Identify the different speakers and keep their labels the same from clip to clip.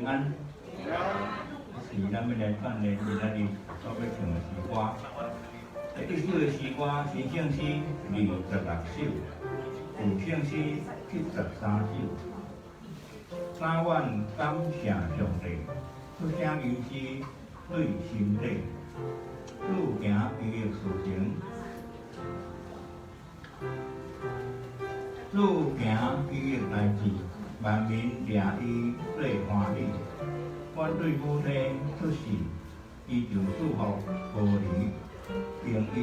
Speaker 1: 平安。是咱欲來鍛鍊今仔日所欲唱的詩歌。第一首的詩歌，新聖詩26首，舊聖詩73首。早晚感謝上帝，出聲吟詩對心底，愈行奇異事情，愈行奇異代誌，萬民掠伊做歡喜。反對母體出世，伊就賜福無離，並伊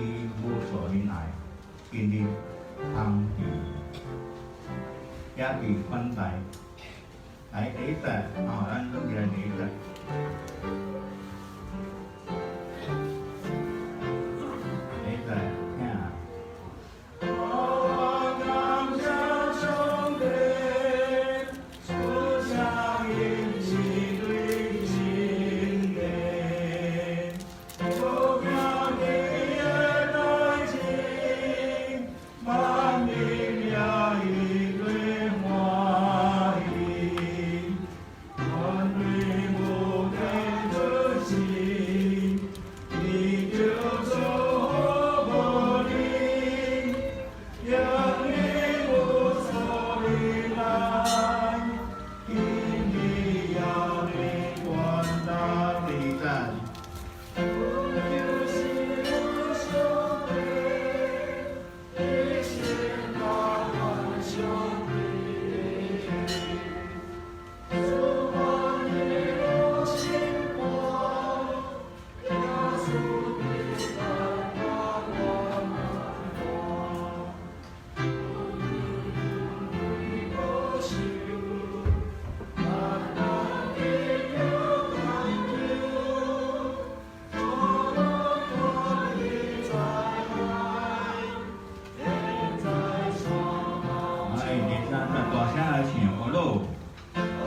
Speaker 1: 無數恩愛，今日通治也被款待。來，第一節，啊，咱準備來第一節。第一節，聽。我感謝上帝，出聲吟詩對心底，做奇異的代誌，萬民掠伊做歡喜。阮對母體出世，伊就賜福無離，應伊無數忍耐，今日也欲款待。第二節。就是阮上帝，一生甘願相依。主萬民攏心肝，耶穌的愛永遠不斷。保守，萬難得着拯救，主若脫離災害，現在雙來，第三節大聲來唱，好咯。我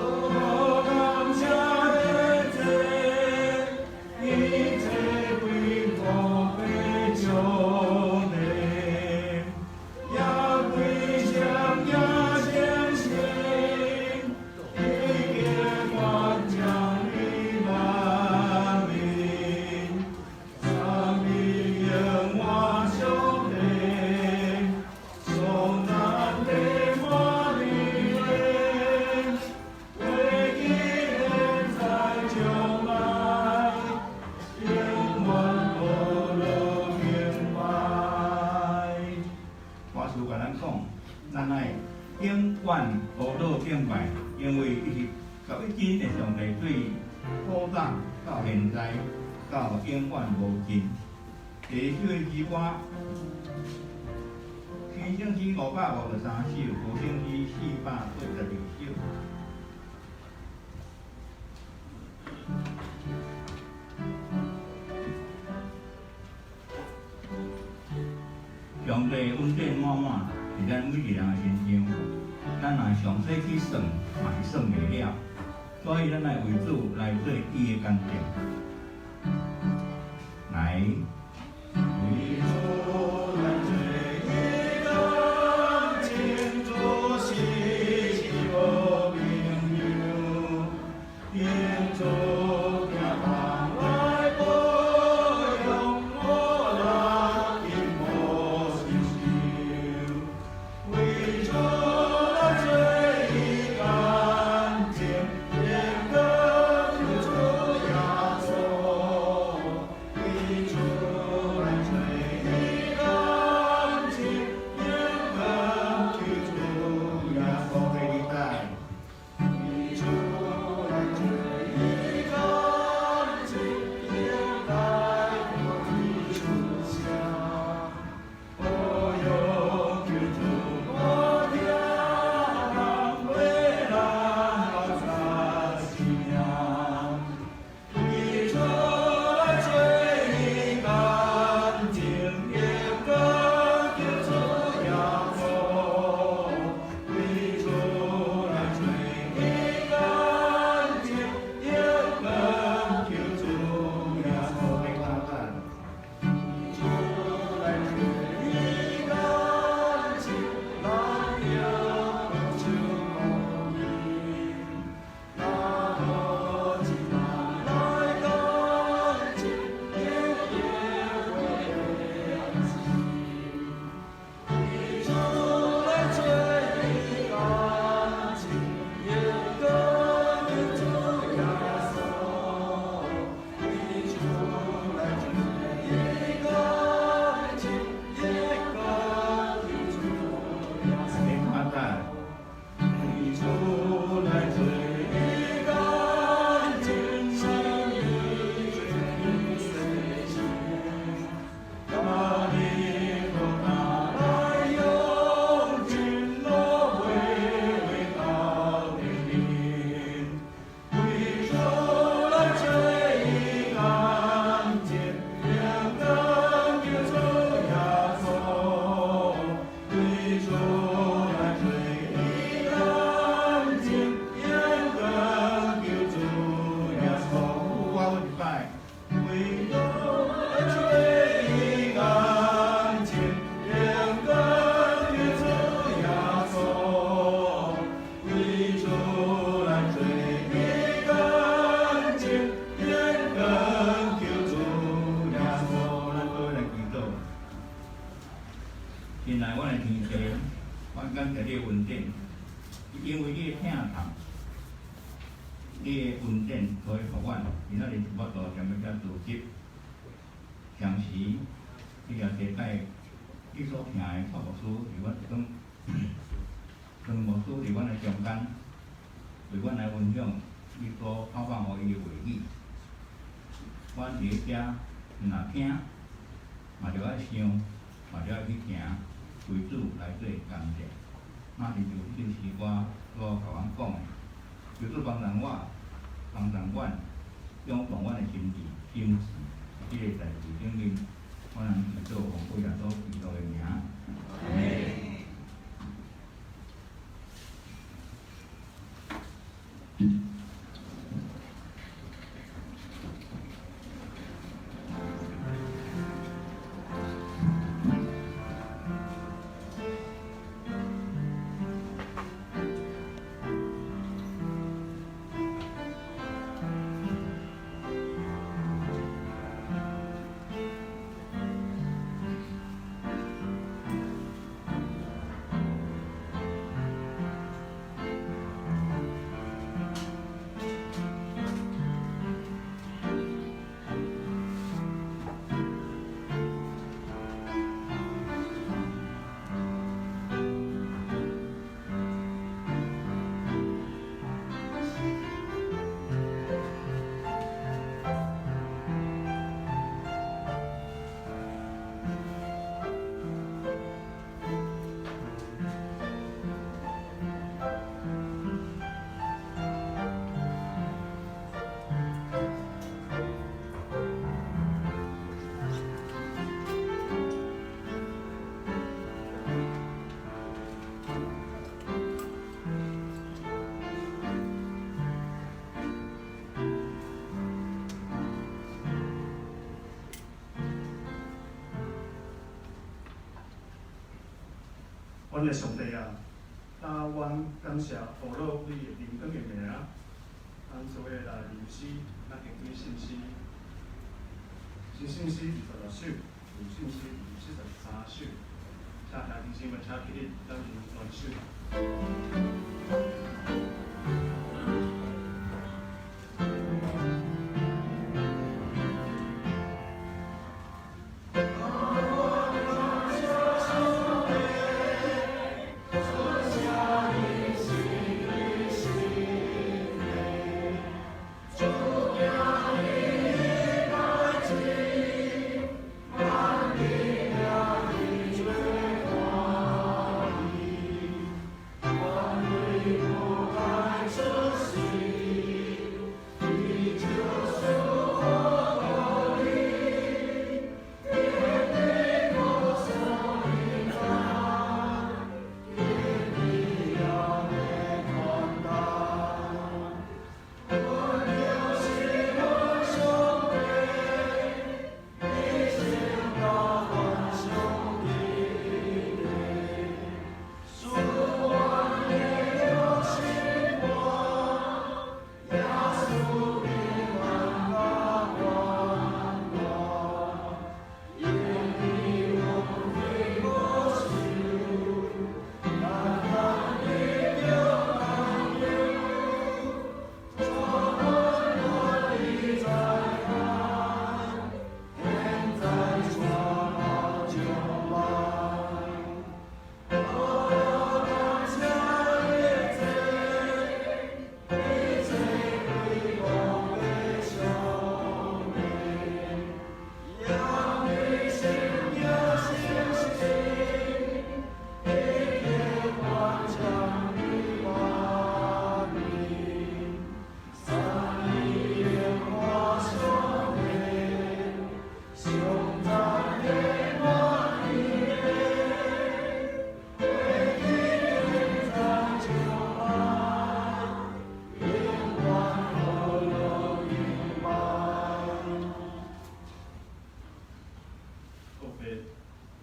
Speaker 1: 感謝這一切歸我的上帝，也歸向耶聖心，已經關將你萬民，讚美永活上帝，受難的瑪利亞，過去現在將來，永遠呵樂敬拜。歌詞共咱講，咱愛永遠呵樂敬拜，因為伊是獨一真的上帝，對古早到現在到永遠無盡。第二首的詩歌，新聖詩553首，舊聖詩482首。上帝恩典滿滿，佇咱每一个人的身上，咱若詳細去算，嘛是算袂了。所以咱來為主來做伊的見證。來。為主來做伊見證，主是好朋友，願主行來保養我來因無承受。為主來做伊見證，連得救主耶穌，為主親愛阮的天父，阮感謝你的恩典，因為你的疼痛，你的恩典所以予阮今仔日有法度踮咧遮聚集。同時，你也提擺你所聽的蔡牧師佇阮當張牧師佇阮的中間，為阮來分享你所拋放予伊的話語。阮佇咧遮若聽，嘛著愛想，嘛著愛去行，為主來做工作。那是就這首詩歌所共阮講的，求主幫助我，幫助阮，仰望阮的心志、心志，這个代誌頂面，我人祈禱奉主耶穌基督的名。阿們。
Speaker 2: 阮的上帝啊，今阮感謝呼禱你的榮光的名，咱做伙來吟詩，咱敬對聖詩，新聖詩26首，舊聖詩43首，請兄弟姊妹請起立，咱吟兩首。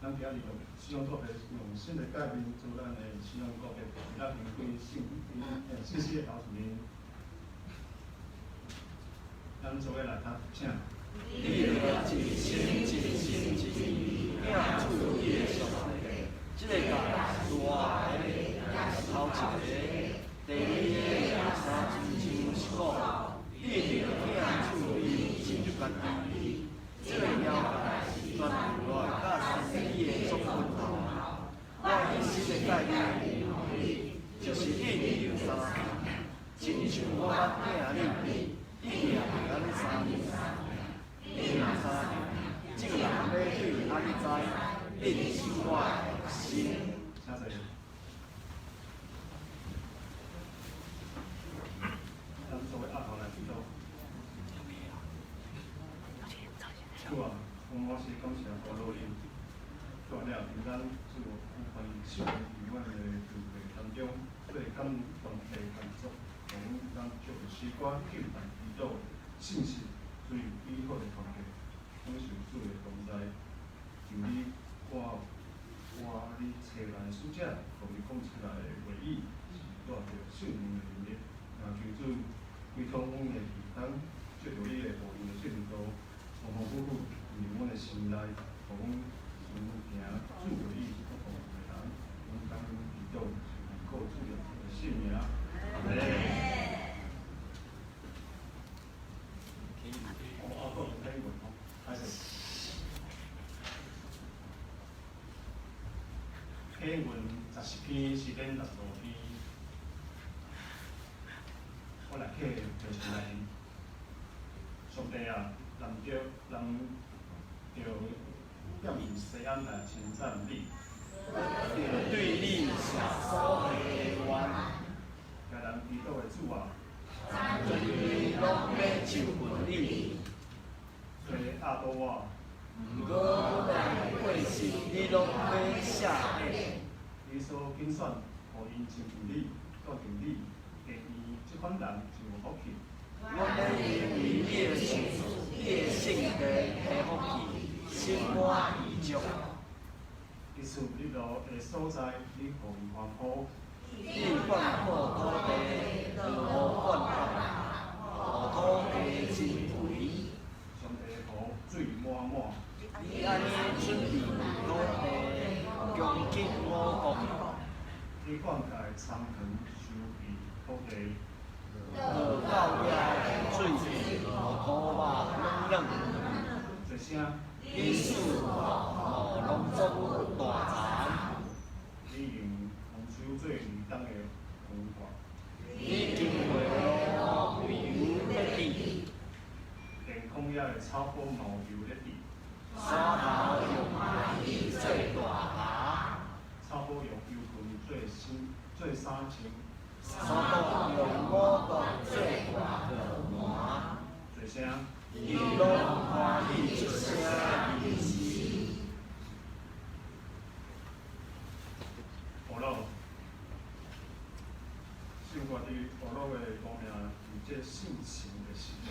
Speaker 2: 咱今日用信仰告白，用新的誡命做咱的信仰告白，咱面對聖聖詩的頭一面，咱做伙來讀，請。
Speaker 3: 你著一心一心一意敬主你的上帝，個，第二个耶穌親像是講，你著疼主你親像家己。這个要求是全部落來佮先知的總分頭。我以新的誡命予你，就是印有三項，親像我捌疼你，你也著按呢相疼，你若相疼，眾人欲對按呢知，恁是我的學生。
Speaker 2: 請坐。咱做伙押頭來祈禱。主啊，阮滿心感謝父老恁，主啊，你也憑咱主有份受伫阮的聚會當中，做感動的工作，予阮當借著詩歌敬拜祈禱，信實追美好的團契，享受主的同在。求你我我你差來的使者，予伊講出來的話語，是帶著聖靈的能力。也求主開通阮的耳孔，借著你的護佑的聖道，豐豐富富進入阮的心內，予阮順行主話語所託付的人，阮感恩祈禱，是奉靠主耶穌的聖名。阿門。我阿哥聽過，開始。啟文14篇，詩篇65篇，我來啟就是來。上帝啊，人著人著踮錫安來稱讚你，
Speaker 3: 阮著對你寫所許的願，
Speaker 2: 共人祈禱的主啊，
Speaker 3: 全地攏欲就近你。
Speaker 2: 做阿多啊，
Speaker 3: 毋過阮的過失，你攏欲赦免。
Speaker 2: 你所揀選，予𪜶親近你，住佇你家院，這款人真有福氣。
Speaker 3: 阮欲因為你的聖你的聖殿的福氣，心滿意足。
Speaker 2: 伊賜日落的所在，你予𪜶歡呼。
Speaker 3: 你灌過土地，落雨灌溉，予土地真肥。
Speaker 2: 上帝予水滿滿。
Speaker 3: 你按呢準備土地，供給五穀。
Speaker 2: 你灌溉倉墘，收肥土地。
Speaker 3: 落到遐水，予土肉軟軟。
Speaker 2: 一聲。
Speaker 3: 你賜予農作物大田。
Speaker 2: 你用豐收做魚冬的方法。
Speaker 3: 你經過路，唯有得治。
Speaker 2: 連曠野的草坡嘛有油得治。
Speaker 3: 山頭用麥做大耙。
Speaker 2: 草坡用油份做新做衫穿。
Speaker 3: 山谷用五穀做大磨盤。
Speaker 2: 一聲。
Speaker 3: 伊攏歡喜出聲吟詩。
Speaker 2: 保羅，聖歌佇保羅的歌名佇這聖情的時陣。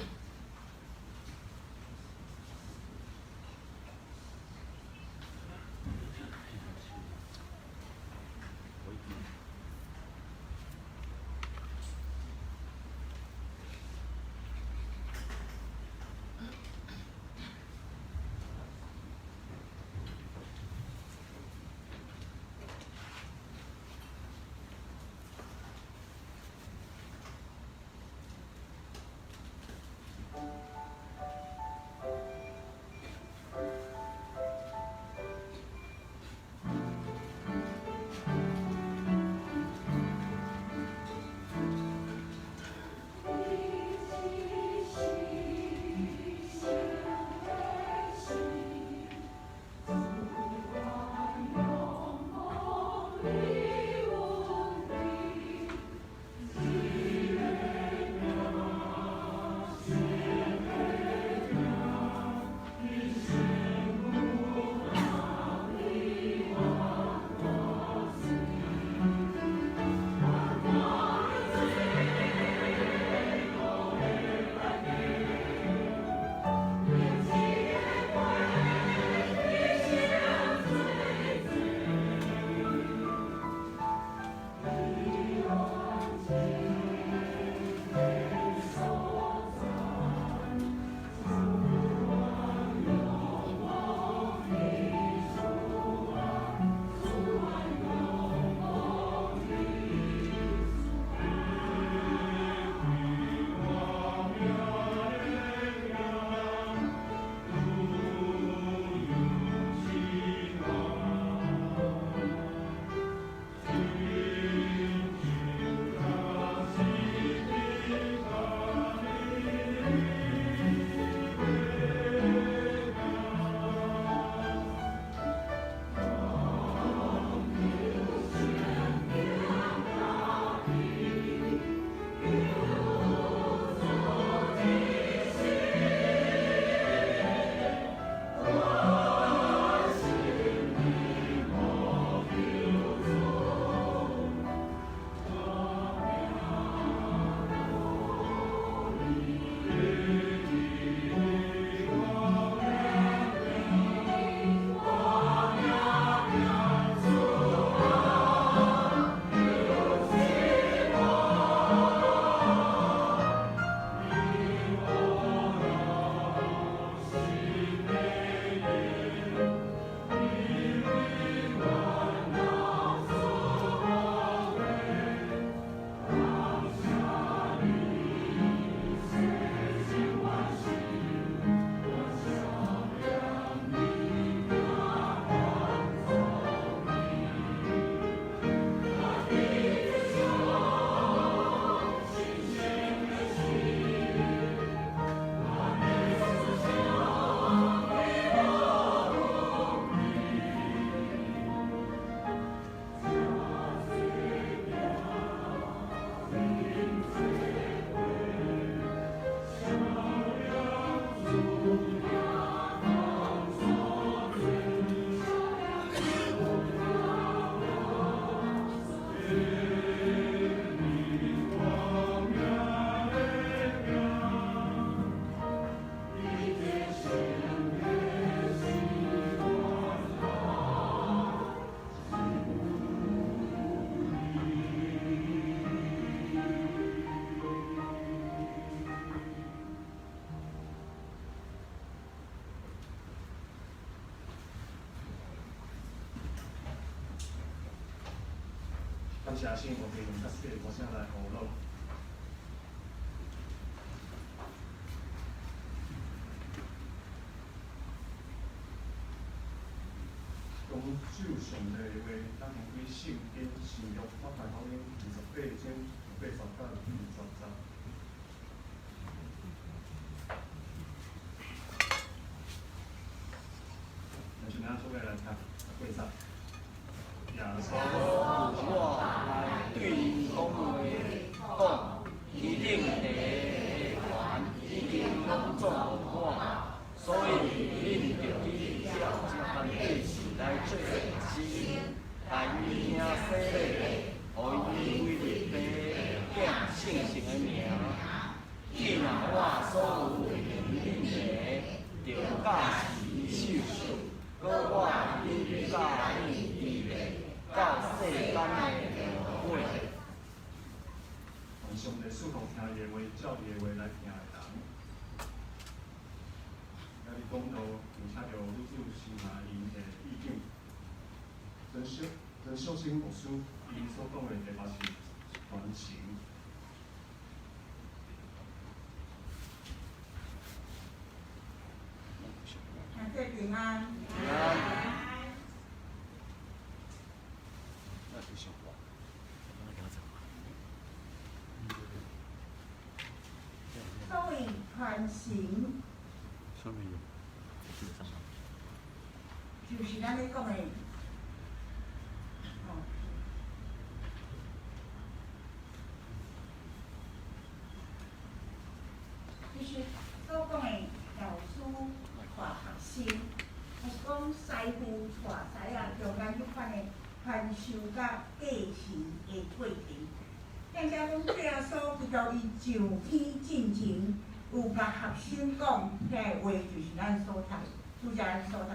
Speaker 2: 感谢圣父用较细歌声来呼噜。讲守上帝的话，咱先开圣经新约马太福音28章80到20节。咱先咱做伙来读八节。耶稣
Speaker 3: 我来对𪜶讲话，讲天顶地的权已经拢总予我，所以恁著去叫这般百姓来做学生，来伊行洗礼，予𪜶归入父、囝、圣神的名。去若我所有命令的，著教示𪜶守，阁我永佮恁伫咧，到世间的落尾。
Speaker 2: 愿上帝赐福听伊的话，照伊的话来听的人。今日讲道，并请著女子新华𪜶的意见。陈淑贞牧师伊所讲的题目是传承。
Speaker 4: 兄弟平安。
Speaker 3: 平安。那继续话。
Speaker 4: 所谓传承，就是咱咧讲的，吼，就是所讲的老师带学生，还是讲师傅带师仔中间彼款的传授佮继承的过程。咱遮讲主耶稣基督伊上天进前，有共学生讲，遐个话就是咱所读的，拄才咱所读的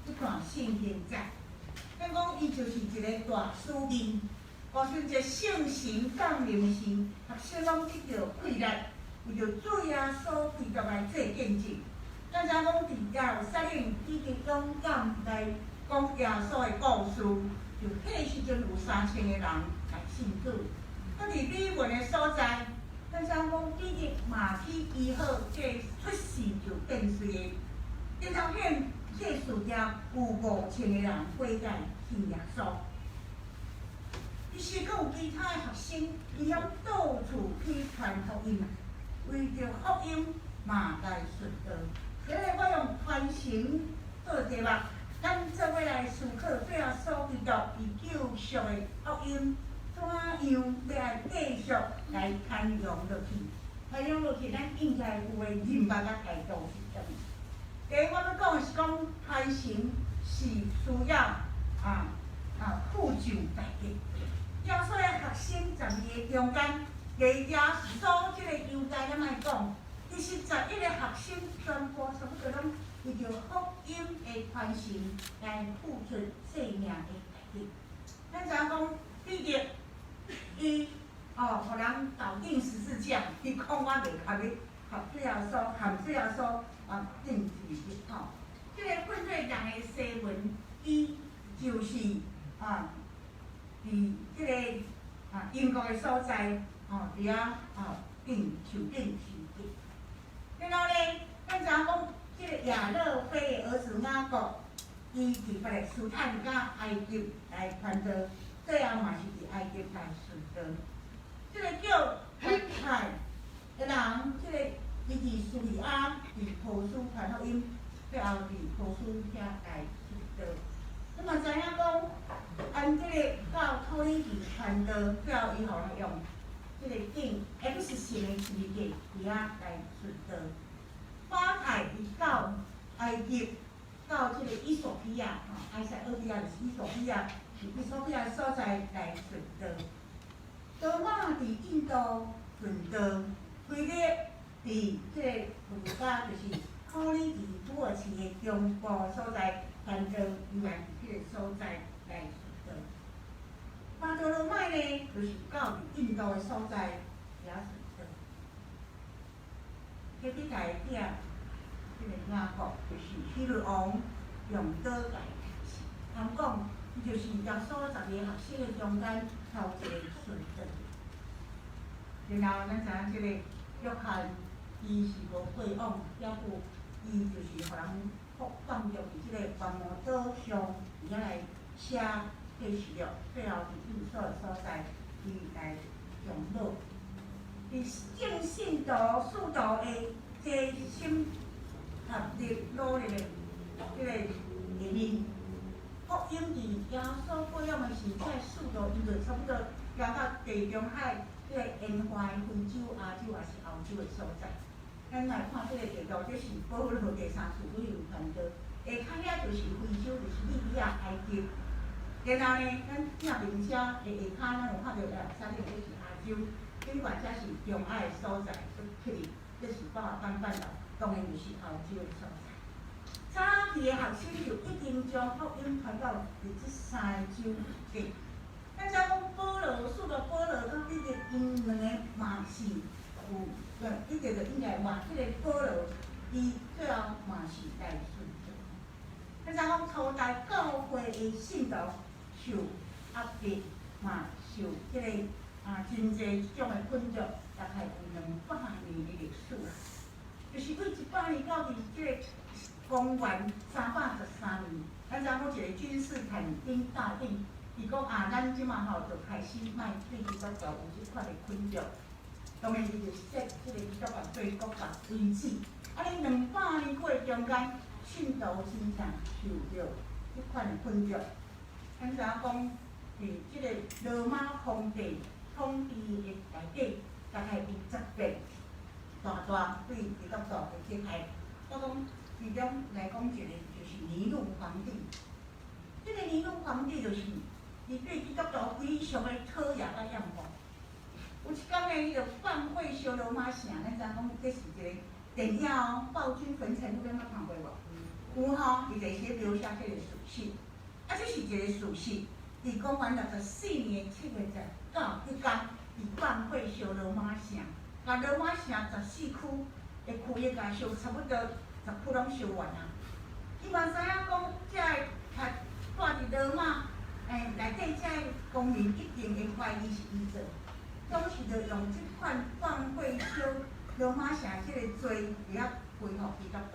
Speaker 4: 这段圣经节。咱讲伊就是一个大使命，当阵一个圣神降临时，学生拢得著气力，为著主耶稣基督来做见证。咱知影讲伫耶路撒冷，彼得勇敢来讲耶稣的故事，就彼时阵有3000个人来信主。搁伫美文的所在，咱知影讲彼得嘛去医好这出世就变衰的，然后显这事件有5000个人悔改信耶稣。其实阁有其他的学生，伊晓到处去传福音，为著福音嘛来殉道。今日我用传承做题目，咱做伙来思考主耶稣基督伊救赎的福音，怎样欲来继续来传扬落去？传扬落去，咱应该有的认捌佮态度是啥物？第一，我欲讲的是讲传承是需要负上代价。耶稣的学生12个中间，伫耶稣这个犹大，咱爱讲，其实11个学生全部差不多拢为著福音的传承来付出性命的代价。咱知影讲彼得，伊予人投钉十字架，伊讲我袂共你合主耶稣，含主耶稣钉十字架吼。这个犯罪人的西门，伊就是伫这个英国的所在，伫遐钉树顶受钉。然后呢，咱知影讲，这个亚勒腓的儿子雅各，伊伫巴勒斯坦佮埃及来传道，最后嘛是伫埃及来殉道。这个叫马太的人，这个伊伫叙利亚伫波斯传福音，最后伫波斯遐来殉道。咱嘛知影讲，按这个到土耳其传道，最后伊予人用这个钉 X 型的十字架伫遐来殉道。马太伊到埃及，到这个伊索比亚，埃塞俄比亚就是伊索比亚，伫伊索比亚所在来殉道。多马伫印度殉道，腓力伫这个国家就是土耳其土耳其的中部所在传道，伊嘛伫这个所在来殉道。巴多罗买呢，就是到伫印度的所在遐殉道。彼台囝，这个雅各就是希律王用刀来杀死。通讲伊就是耶穌12個學生的中間頭一個殉道。然後咱知影這個約翰，伊是無過往，抑閣伊就是予人放放著佇這個拔摩島上，佇遐來寫啟示錄，最後佇以弗所的所在，伊來終老。佇眾信徒、使徒的齊心合力努力的這個下面，福音佇耶穌過往的時，這使徒𪜶就差不多行到地中海這個沿岸的非洲、亞洲抑是歐洲的所在。咱來看這個地圖，這是保羅第三次旅遊傳道，下跤遐就是非洲，就是利比亞、埃及。然後呢，咱正面遮的下跤，咱有看著耶路撒冷，這是亞洲。頂懸遮是中亞的所在，出去，這是巴爾幹半島，當然就是歐洲的所在。早期的學生就已經將福音傳到佇這三個洲地。咱知講保羅、使徒保羅佮彼得𪜶兩个嘛是有，對，彼得就應該嘛，這個保羅伊最後嘛是來殉道。咱知講初代教會的信徒受壓迫，嘛受這個真濟這種的困擾，大概有200年的歷史啦。就是對100年到佇這個公元313年，咱知影講一個君士坦丁大帝，伊講啊，咱這馬吼就開始莫對基督教有這款的困擾。當然，伊就設這個基督教做國教為止。啊，呢200年過中間，信徒真正受著這款的困擾。咱知影講，佇這個羅馬皇帝統治的內底，大概有10遍大大對基督徒的迫害。我講其中來講一個，就是尼祿皇帝。這個尼祿皇帝就是，伊對基督徒非常的討厭佮厭惡。有一工呢，伊就放火燒羅馬城，咱知影講這是一個電影哦，《暴君汾城》你敢捌看過無？有吼，伊就寫描寫這個事實。啊，這是一個事實。佇公元64年7月19彼工，伊放火燒羅馬城，共羅馬城14區的區域共燒差不多10區攏燒完啊。伊嘛知影講，這个住佇羅馬內底這个公民一定會懷疑是伊做，總是就用這款放火燒羅馬城這個罪佇遐歸予基督徒，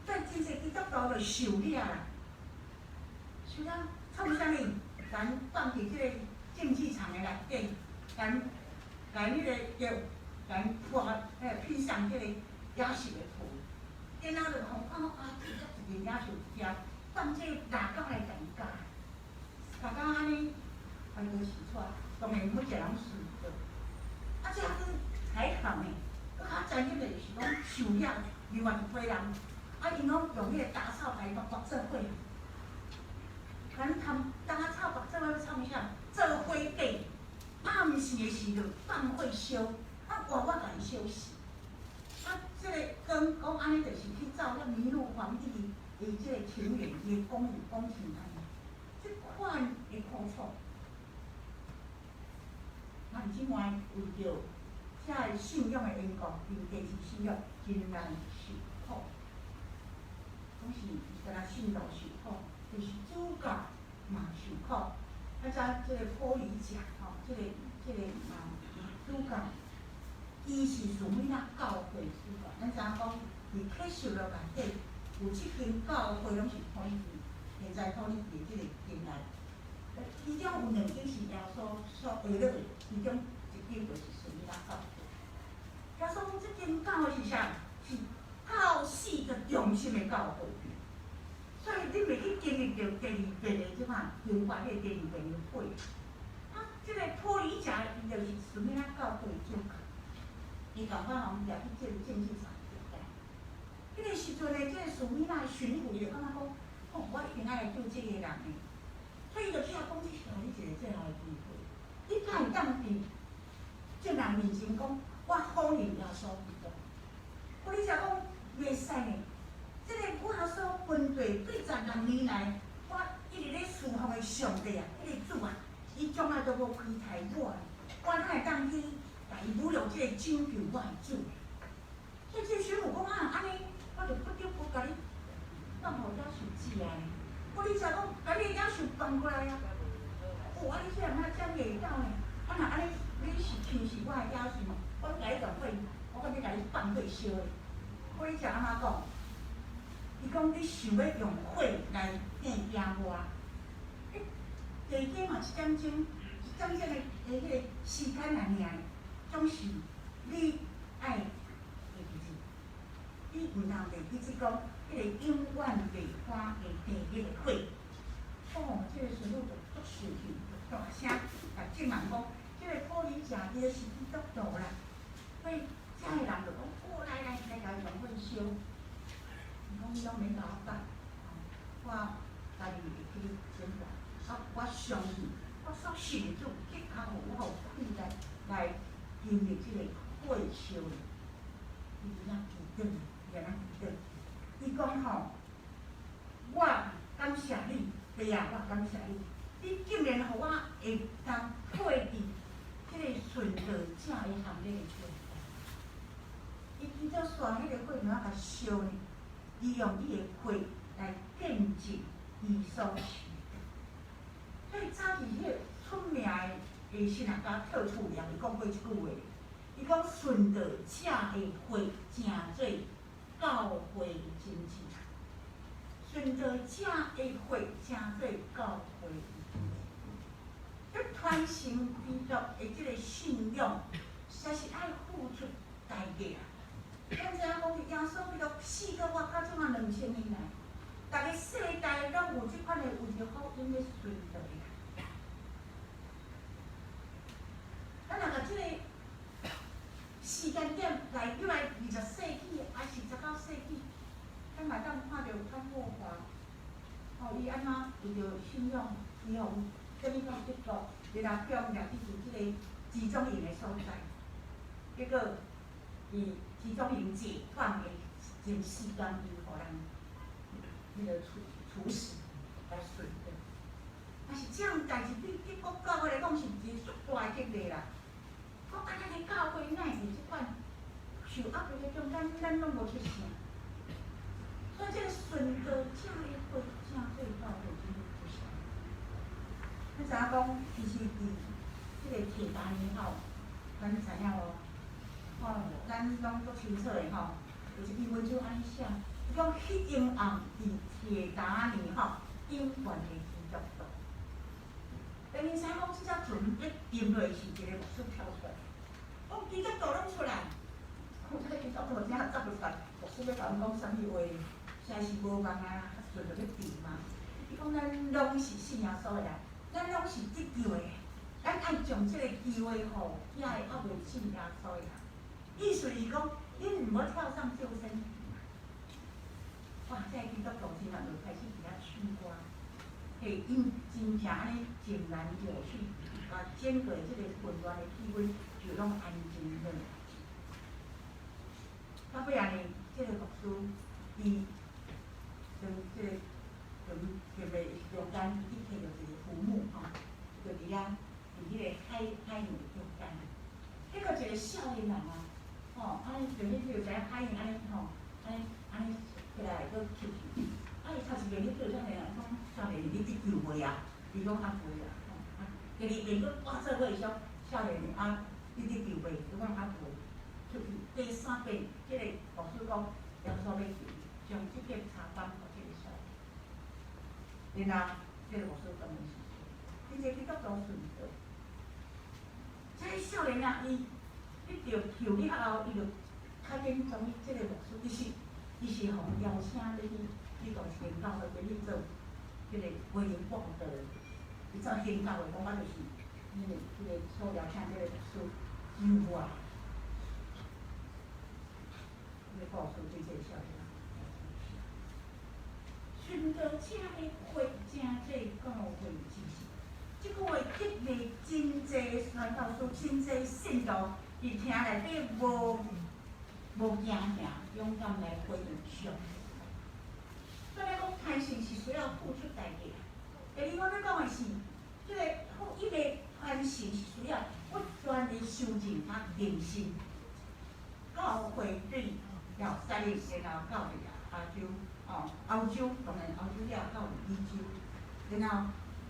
Speaker 4: 所以真濟基督徒就受掠啦，受了創啥物？共放佇這個競技場的內底，共共彼個叫共拖披上這個野獸的皮，然後就予看講啊，這一隻野獸食，放這個獵狗來共伊咬，咬甲按呢，快都死出，當然每一個人死掉。啊，這閣還好呢，閣較殘忍的就是講受掠另外一批人，啊，𪜶攏用彼個打草共伊縛縛做伙。共他打草縛做伙欲創啥？做火底，暗時的時陣放火燒，啊活活共伊燒死。啊，這個講講按呢，就是去照遐尼祿皇帝的這個庭園，伊的宮宮廷按呢，這款的苦楚。咱這擺為著這个信仰的緣故，因堅持信仰真難受苦，講是毋但信徒受苦，就是主教嘛受苦。啊，遮這個普里甲吼，這個嘛主教，伊是士米納教會主教。咱知影講，佇啟示錄內底有七間教會攏是土耳其，現在土耳其的這個境內。其中有兩間是耶穌所下落的，其中一間就是士米納教會。耶穌講，這間教會是啥？是教四個中心的教會。所以你袂去經歷著第二遍的這款刑罰，彼個第二遍的火。啊，這個普里甲伊就是士米納教會主教，伊共款予掠去這個競技場對待。彼個時陣呢，這個士米納巡撫伊就感覺講，哦，我一定愛來救這個人的。所以伊就去遐講，這是予你一個最後的機會。你敢會當佇眾人面前講，我否認耶穌基督？普里甲講袂使呢。這個耶穌軍隊幾十六年來，我一直咧侍奉的上帝啊，彼個主啊，伊從來都無虧待我，我哪會當去共伊侮辱這個拯救我的主？所以這個巡撫講啊，按呢，我就不得不共你放予野獸食啊。理查講，共你野獸放過來啊！哦，啊，你這人哪遮會到呢？啊，若按呢，你是像是我的野獸，我攏共你放火，我講欲共你放火燒的。普理查按怎講？伊講你想欲用火來嚇驚我？欸，加減嘛一點鐘，一點鐘的彼個時間爾爾，總是你愛會記住，你毋通袂記得講，彼個永遠袂破的地獄的火。哦，這個孫女就足生氣，就大聲共眾人講，這個普理查伊是基督徒啦，所以遮的人就講，哦，來來來，共伊用火燒。伊講你攏免共我講，我家己會去選擇。啊，我相信，我所信的主，的確予我有氣力來經歷這個火燒的。伊真正記得，伊安怎記得？伊講吼，我感謝你，爸啊，我感謝你，你竟然予我會當退佇這個殉道者的行列的中。伊記得煞彼個火怎共燒呢？伊用伊的血來見證伊所信。所以早佇彼個出名的神學家特處良，伊講過一句話，伊講殉道者的血成做教會真子，殉道者的血成做教會真子。這傳承基督的這個信仰，實在是愛付出代價。咱知影講，耶穌基督死到活到這馬2000年來，逐个世代攏有這款的為著福音咧殉道的。咱若共這個時間點來入來20世紀，抑是19世紀，咱嘛當看著潘霍華，吼，伊按怎為著信仰，伊予轉去到德國，然後強掠去佇這個集中營的所在，結果佇集中營解放的前4工，伊予人彼个處死來殉道。但是這樣代誌對德國教會來講是一個足大的激勵啦。講啊，咱的教會哪會佇這款受壓迫的中間，咱攏無出聲。所以這個殉道者的血成做教會真不祥。咱知影講，其實佇這個鐵達尼號，咱知影無？吼，咱攏足清楚的吼。有一篇文章按呢寫，伊講彼昏暗佇鐵達尼號永懸的基督徒。明明知影講，這隻船欲沉落去時，一個牧師跳出來，講基督徒攏出來。講這個基督徒真正走出來，牧師欲共阮講啥物話？實在是無共啊，船就欲沉嘛。伊講咱攏是信耶穌的人，咱攏是得救的，咱愛將這個機會予遐個猶未信耶穌的人。意思是講，恁毋好跳上救生艇。哇！這個基督徒真正就開始佇遐唱歌，嘿，𪜶真正按呢井然有序，啊，整個這個混亂的氣氛就攏安靜落來。到尾仔呢，這個牧師伊當這個當特別中間，伊提著一個浮木吼，就佇遐佇彼個海洋的中間。彼個一個少年人啊，吼，按呢就彼就知影海洋按呢吼，按呢按呢起來閣吸去。啊，伊頭一遍彼叫少年人講，少年你得救未啊？伊講猶未啊，吼。啊，第二遍閣倚做伙時，少年啊，你得救未？伊講猶未。出去第三遍，這個牧師講，耶穌欲求，將這片柴放予這個少年。然後，這個牧師當然是說，這個基督徒殉道。這個少年啊，伊得著救了後，伊就較緊將這個牧師，其實伊是予邀請欲去去到一間教會去做這個為人報道的。伊做宣教的，講我就是彼個所邀請這個牧師救我。這個故事對這個少年人，殉道者的血成做教會之死。這句話激勵真濟傳教士、真濟信徒，佇聽內底無驚嚇，勇敢來回應上帝。所以講，傳承是需要付出代價。第二，我欲講的是，這個福音的傳承是需要不斷的修正佮更新。教會對耶路撒冷，然後到佇亞洲。哦，歐洲當然歐洲了到美洲，然後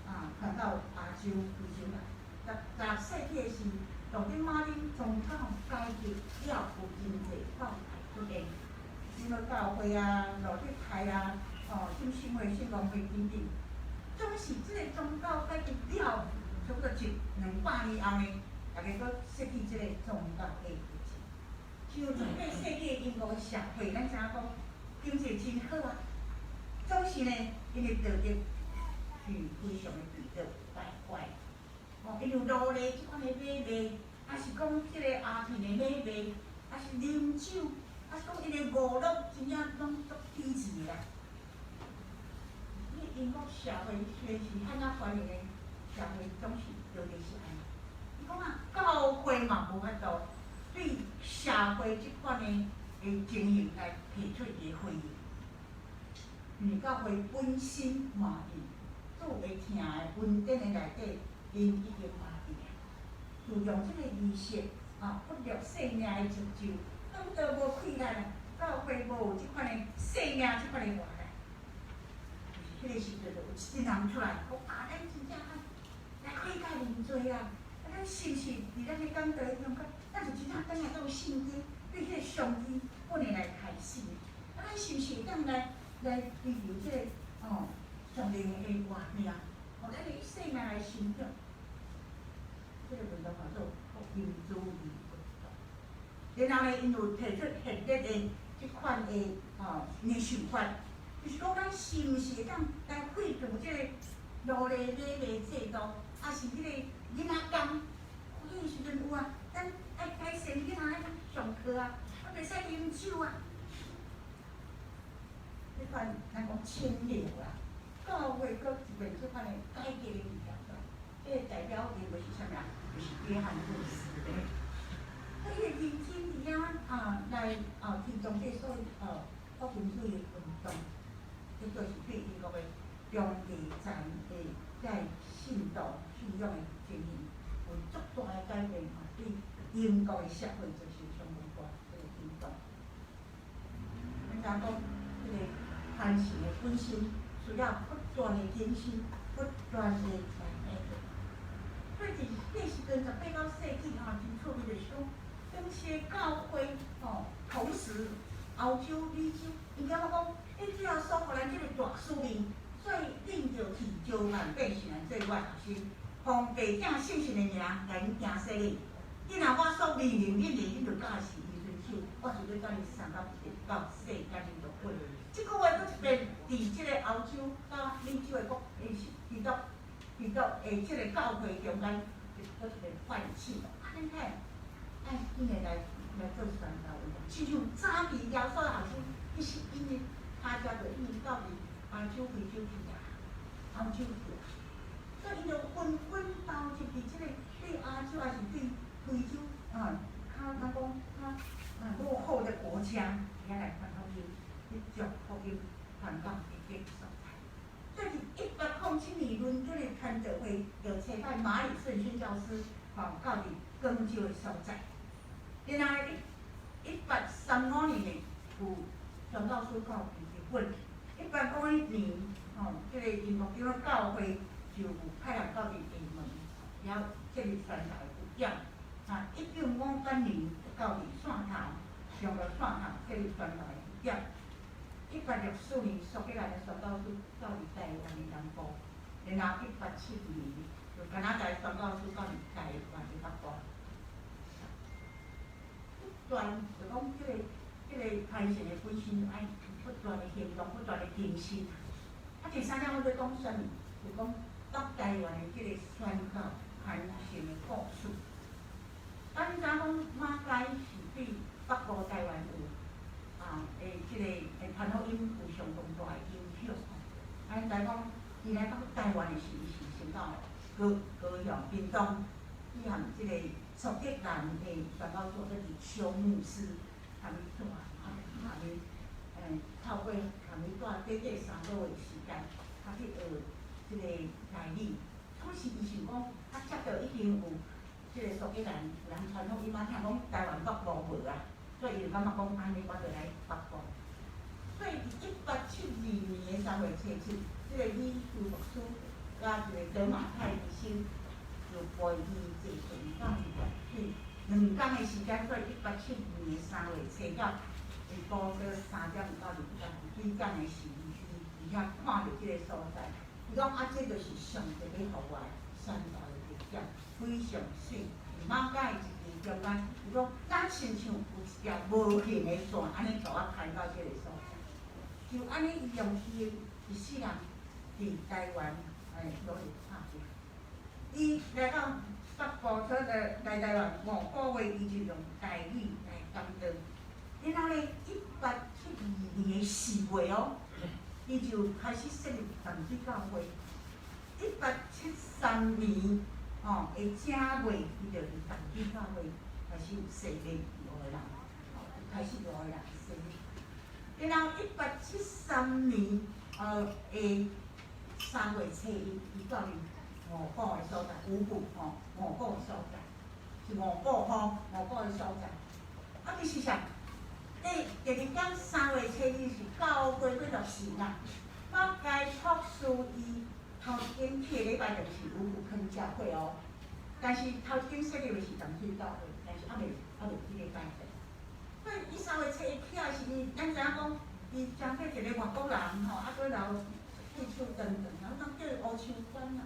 Speaker 4: 啊傳到亞洲、非洲來。16世紀的時，當今馬丁宗教改革了，有真濟教派出現，什麼教會啊、路德派啊、哦，什聖會、聖公會等等，總是這个宗教改革了，差不多一兩百年後呢，大家閣失去這个宗教的熱情。像18世紀的英國的社會，咱知影講經濟真好啊，總是呢，𪜶的道德是非常的道德敗壞。哦，因為奴隸這款的買賣，抑是講這个鴉片的買賣，抑是啉酒，抑是講𪜶的娛樂，真正攏足低級的啦。你英國社會雖然是遐爾繁榮的社會，總是道德是按呢。伊講啊，教會嘛無法度對社會這款的情形來提出伊的回應。因為教會本身嘛佇主會聽的恩典的內底，𪜶已經麻痹啊，注重這個儀式啊，忽略生命的成就，感覺無氣力啊，教會無這款的生命這款的活力。彼个時陣就有一陣人出來講啊，咱真正愛來悔改認罪啊！啊，咱是毋是佇咱的講道中間，咱就真正轉來到聖經，對彼個上帝本來來開始。啊，咱是毋是會當來追求這个哦，上帝的活命，予咱的生命來成長？這个運動叫做福音主義運動。然後呢，𪜶有提出現代的這款的哦，的想法，就是講咱是毋是會當來廢除這个奴隸買賣制度，抑是彼個囡仔工？彼个時陣有啊，咱愛改善囡仔愛上課啊，啊袂使啉酒啊。這款咱講清流啦，教會閣一遍這款的改革的物件。這个代表人物是啥物啊？就是約翰路斯的。所以伊認真佇遐啊來啊推動這所謂福音主義運動，結果是對英國的中低層的這信徒信仰的情形有足大的改變啊，對英國的社會造成相當大這個震動。咱知影講，這个傳承的本身需要不斷的更新，不斷的來改變。所以佇彼時陣18、9世紀吼，真趣味就是講，當時的教會吼，同時歐洲、美洲，𪜶感覺講，欸，主耶穌予咱這个大使命，所以恁著去招萬百姓來做我的學生，奉父子聖神的名來𪜶行洗禮。你若我所命令恁的，恁就教示伊遵守，我就欲佮恁送到到世間的落尾。這句話閣一遍佇這个歐洲佮美洲的國，是基督的這个教會中間，閣一遍泛起。啊，恁看，愛緊的來做宣教運動，親像早期耶穌的學生，其實𪜶的跤跡就已經到佇亞洲、非洲去啊，歐洲去啊，所以𪜶就紛紛投入佇這个對亞洲還是對非洲啊，較咱講較啊落後的國家，遐來傳福音，去將福音傳到彼個所在。所以佇1807年，倫敦的傳道會就差派馬禮遜宣教師，吼到佇光州的所在。然後1835年呢，有傳教士到日本。1851年，吼，這个英國長老教會就有派人到佇廈門，遐設立宣教的據點。啊，1958年到佇汕頭，中國汕頭設立宣教的據點。1864年，蘇格蘭的宣教師到佇台灣的南部，然後1872年，就加拿大宣教師到佇台灣的北部。不斷就講這个傳承的本身愛不斷的行動，不斷的更新。啊，第三點我欲講啥物？就講北台灣的這个宣教傳承的故事。咱知影講馬偕是對北部台灣有啊，這个傳福音有相當大的影響。啊，咱知講，伊來到台灣的時，伊是先到高雄屏東，去和這个蘇格蘭的宣教師叫做蕭牧師，共伊住，啊，共伊透過共伊住短短3個月時間，啊去學這个台語。當時伊想講，啊，接著已經有這个蘇格蘭有人傳福音啊，聽講台灣北部無啊，所以伊就感覺講，按呢我就來北部。所以佇1872年的3月初7，這個李修牧師佮一個德馬泰醫生就陪伊坐船到淡水，2工的時間，所以1872年3月初九，下晡說3點到2點，幾工的時，伊佇遐看著這個所在，伊講啊，這就是上帝欲予我宣教的地點，非常媠。馬偕一支中間，伊講敢親像有一條無形的線，按呢共我牽到這個所在。就按呢，伊用伊的一世人佇台灣努力拍拼。伊來到北部，所來來台灣5個月，伊就用台語來講道。然後呢，1872年的4月哦，伊就開始設立淡水教會。1873年吼的正月，伊就佇淡水教會開始洗禮五个人，開始五个人洗禮。然後1873年的3月初1，伊到佇五股的所在，五股吼，五股的所在，是五股吼，五股的所在。啊，其實啥？第二工3月初2是教會欲落成啦。馬偕博士伊頭一間去的禮拜就是五股坑教會哦，但是頭一間設立的是淡水教會，但是猶未這個階段。所以伊3月初1起來時陣，咱知影講，伊成做一個外國人吼，啊，閣留剃鬚長長，啊，當叫伊烏鬚官啊。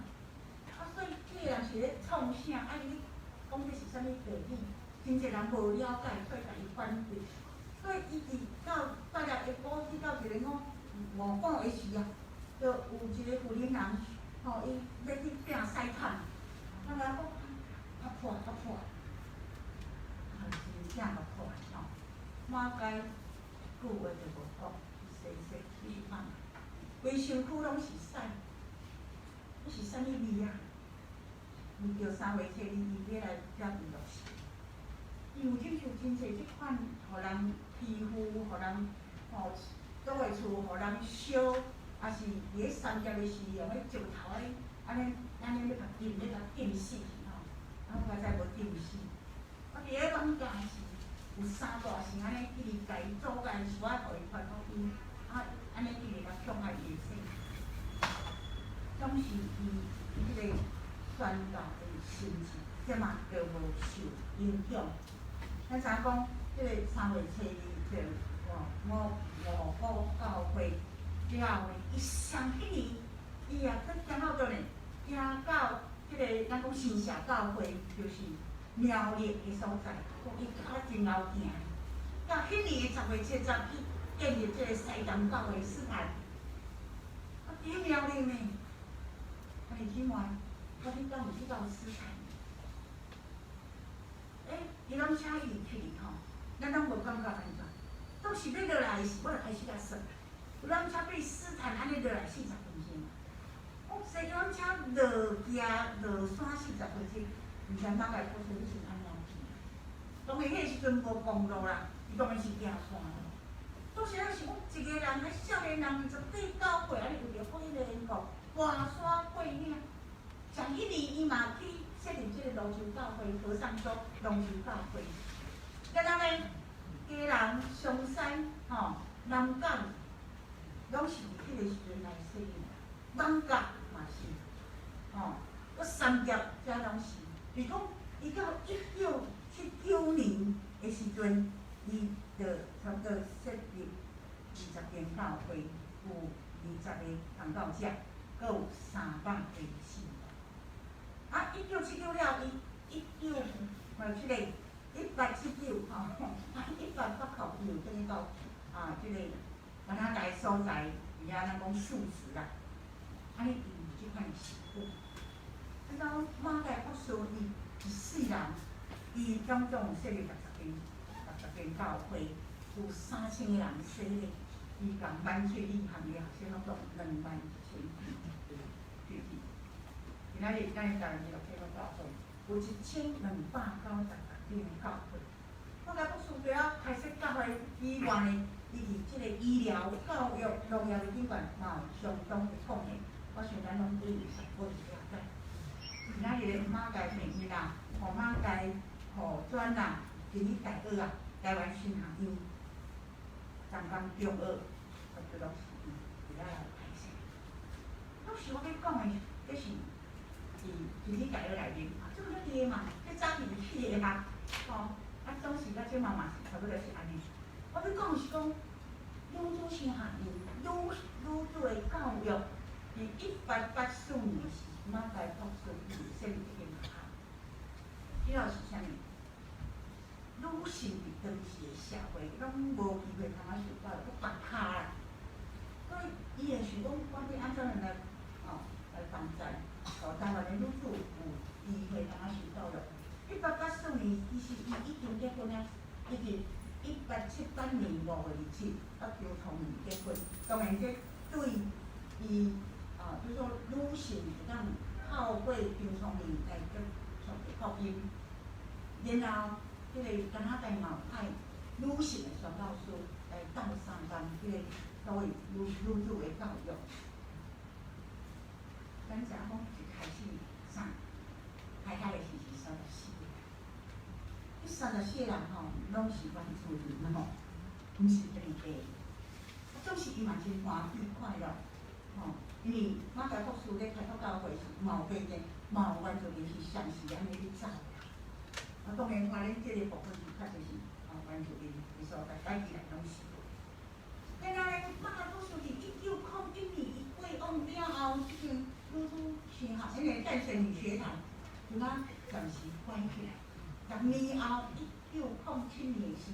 Speaker 4: 啊，所以這個人是咧創啥？啊，伊講這是啥物道理？真濟人無了解，所以共伊反對。所以伊佇到到了下晡去到一個五五股的時啊，就有一個婦人人，吼，伊欲去摒屎桶，啊，人講較破較破，啊，真正較破吼。馬偕句話就無講，洗洗繼續放。規身軀攏是屎，彼是啥物味啊？聞著3月初2，伊欲來遮佇落成。伊有親像真濟這款，予人欺負，予人吼倒個厝，予人燒，抑是佇咧三峽的時用彼石頭仔按呢按呢欲共浸，欲共浸死去吼，啊，我才無浸死。啊，佇咧艋舺時，有三大神按呢一直共伊阻礙，是我予伊傳福音，啊，按呢一直共強害伊的性，總是伊這個宣教的心志，這嘛都無受影響。咱知影講，這個3月初2就五五股教會了後呢，伊上彼年，伊也閣行到倒呢，行到這個咱講新社教會，就是苗栗的所在，伊較真𠢕行。到彼年的10月7日去建立這個西南教會斯坦。啊，佇苗栗呢，兄弟姊妹，我你敢有去到斯坦？欸，伊攏請伊去吼，咱攏無感覺按怎？當時欲落來時，我就開始共算，有纜車對斯坦按呢落來四十分鐘。我坐纜車落行落山四十分鐘，毋知馬偕博士你是按怎去？當然彼個時陣無公路啦，伊當然是行山路。當時咱想講，一個人彼少年人28、9歲，按呢為著福音的緣故，跋山過嶺。上一年伊嘛去設立這個蘆洲教會，和尚州蘆洲教會。然後呢，基隆、松山、吼南港，攏是佇彼個時陣來設立。艋舺嘛是，吼，閣三峽遮攏是。就是講，伊到1979年的時陣，伊就差不多設立20間教會，有20個傳道者，閣有300個信徒。啊，1979了，伊一九，毋這個1879吼，啊，1889伊有轉去到啊，這個加拿大所在，佇遐咱講述職啦。啊，伊有這款習慣。啊，講馬偕博士伊一世人，伊總共設立60間教會，有3000個人洗禮，伊共滿翠理行的學生攏總21,000對。今仔日咱台灣二六天主教會有1296間教會。馬偕博士除了開設教會以外呢，伊佇這個醫療、教育、農業的頂懸嘛有相當的貢獻。我想咱攏對伊十分了解。今仔日馬偕病院啦，予馬偕護專啦，伫咧大學啊，台灣神學院，淡江中學。不多攏是伊伫遐來開設。當時我欲講的，這是佇真理大學內面，啊，這個足濟嘛，這早期是彼個嘛，吼，啊，當時甲這馬嘛是差不多是按呢。我欲講是講，女子神學院，女子的教育，佇1884年時，馬偕博士伊設立這間學校。主要是啥物？女性佇當時的社會，攏無機會通仔受教育，閣縛跤啦。所以伊會想講，我欲按怎樣來，吼，來幫助，予台灣的女子有機會通仔受教育。1884年，其實伊已經結婚啊，伊佇1878年5月27，佮張聰明結婚。當然，這對伊啊，就是說女性會當透過張聰明來接觸福音，然後這個加拿大嘛有派女性的宣教師來鬥相共這個所謂女子的教育。咱知影講一開始啥，開遐的時是三十四個人，彼三十四個人吼，攏是原住民吼，毋是平地。啊，總是伊嘛真歡喜快樂，吼，因為馬偕博士咧開拓教會是嘛有平地，嘛有原住民是相時按呢咧走。啊，當然，花蓮這個部分是較濟是啊原住民的所在，改起來攏是。然後咧，馬偕博士佇1901年伊過往了後，這間女子神學，那個淡水女學堂，就那暫時關起來。10年後，1907年時，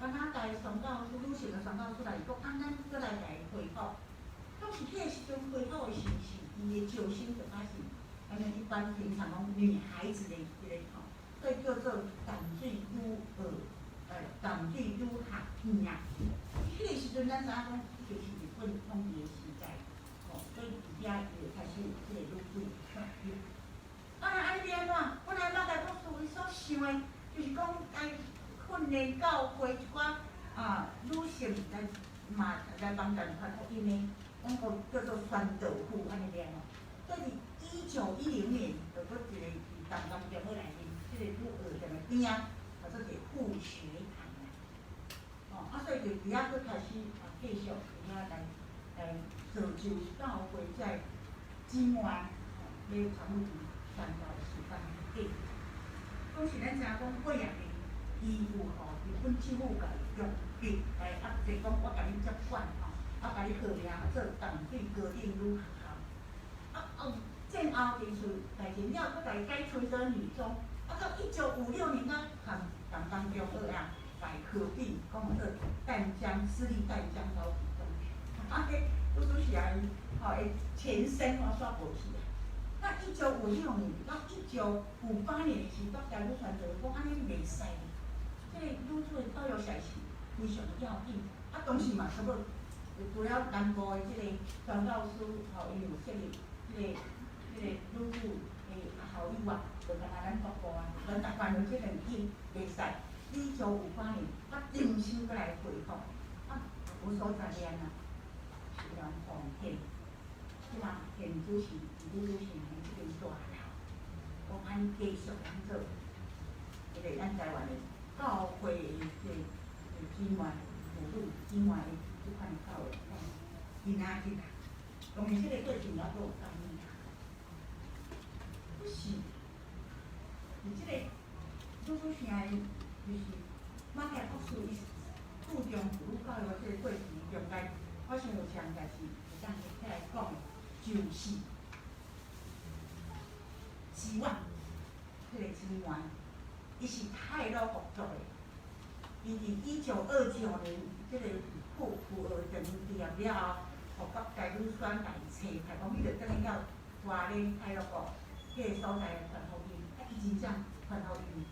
Speaker 4: 加拿大宣教師，女性的宣教師來講，啊，咱閣來共伊恢復。當時彼個時陣恢復的時是伊的招生就開始，按呢一般平常講女孩子的這個吼，所以叫做淡水女學，淡水女學院啊。彼個時陣咱知影講，就是日本統治的時代，吼，所以佇遐伊就開始有這個女子教育。啊，按呢欲按怎？本來馬偕博士伊所想的，就是講來訓練教會一寡啊女性來嘛來幫助傳福音的，咱講叫做宣道婦按呢爾吼。所以佇1910年，就閣一個佇淡江中學內面，這個女學堂的邊仔，叫做一個副學堂啦。哦，啊，所以就佇遐閣開始啊，繼續佇遐來造就教會這姊妹，吼，咧參與傳道事工內底。當時咱知影講過廿年，伊有予日本政府共伊強迫來壓制，講我共你接管吼，啊，共你號名做淡水高等女學校。啊哦，戰後就是代志了，閣來改吹做女中。啊，到1956年才含淡江中學啊來合併，講做淡江私立淡江高級中學。啊，彼拄拄是按呢吼，的前身我煞無去啊。那1956年到1958年的時，北台女傳道講按呢袂使，這個女子的教育實在是非常要緊。啊，當時嘛差不多，除了南部的這個傳教師吼，伊有設立這個女子的學校以外，就干焦咱北部啊，咱台灣的這兩間袂使。1958年，啊，重新閣來恢復，啊，有所在念啊，是人奉獻，這嘛現主是女子神學這間大樓，講按呢繼續按做，這個咱台灣的教會的這個姊妹、婦女姊妹的這款的教育，今仔日啊，當然這個過程猶閣有爭議啦，不是，佇這個女子城的，就是馬偕博士伊注重婦女教育這個過程中間，我想有一項代誌會當起來講的，就是希望這個姊妹，伊是太魯閣族的，伊佇1929年這個輔學堂畢業了後，予北大女選來揣，來講你著轉去到花蓮太魯閣彼個所在來傳福音，啊，伊真正傳福音。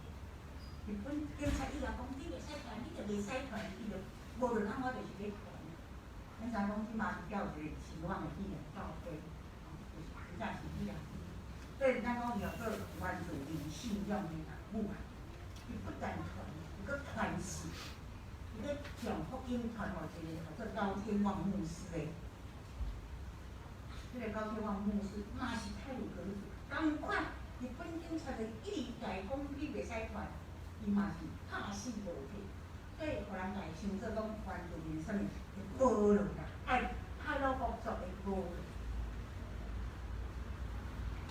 Speaker 4: 日本警察以後講，你袂使傳，你就袂使傳，伊就無論按怎就是欲傳。咱知影講這馬是有一個希望的紀念教會，就是真正是彼個。所以咱講伊叫做原住民信仰的人物啊，伊不但傳，伊閣傳世，伊閣將福音傳予一個叫做高天望牧師的。這個高天望牧師嘛是太魯閣族，仝款日本警察就一直共伊講你袂使傳，伊嘛是拍死無退，所以予人共伊稱做講原住民啥物會無落啦，愛太魯閣族會無落。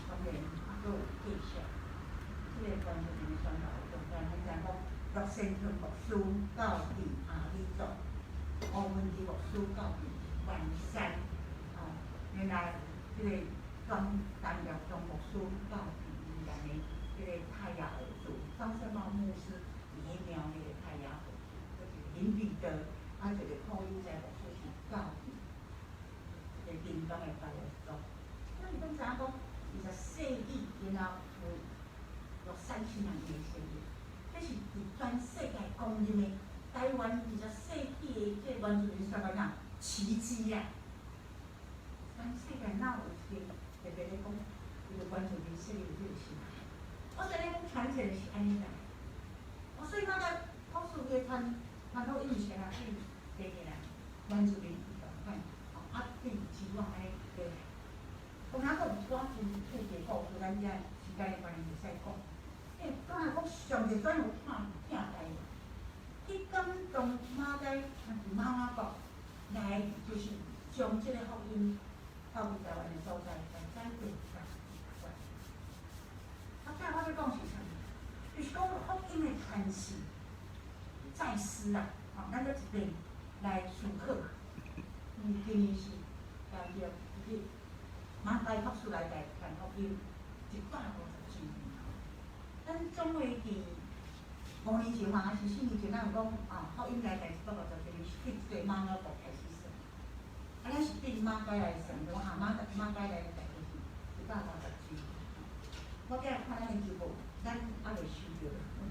Speaker 4: 當然，啊，閣有繼續，這個原住民的宣教中間，咱知影講，陸先春牧師到佇阿里族，吳文基牧師到佇員山，吼，然後這個莊陳耀宗牧師到佇宜蘭的這個泰雅族，張勝茂牧師佇彼苗栗的泰雅族，閣一個林彼得，啊，一個柯有哉牧師是到佇這個屏東的泰雅族。所以咱知影講，20世紀然後有約3000人的洗禮，這是佇全世界公認的台灣20世紀的這個原住民宣教啥奇蹟啊！全世界哪有一個特別咧講，伊個原住民洗禮有這個事？我說咧講傳承是按呢啦。我所以我咧講述伊傳傳統伊是啥對第一啦，原住民共款，啊對希望按呢對。當然，閣有一寡真特別故事，咱遮時間的關係袂使講。欸，剛才講上帝專有疼疼台灣，去感動馬偕，馬雅國來，就是將這個福音到佇台灣的所在來改變家己台灣。啊，這我欲講是啥物？就是講福音的傳世再世啊！吼，咱閣一遍來思考。嗯，今年是大約日馬偕博士來台傳福音150周年。咱總會佇5年前嘛，還是4年前，咱有講啊，福音來台150周年是對這個馬雅國開始算。啊，咱是對馬偕來算，就講啊馬偕來台就是150周年。我今日看咱的周報，咱猶未收著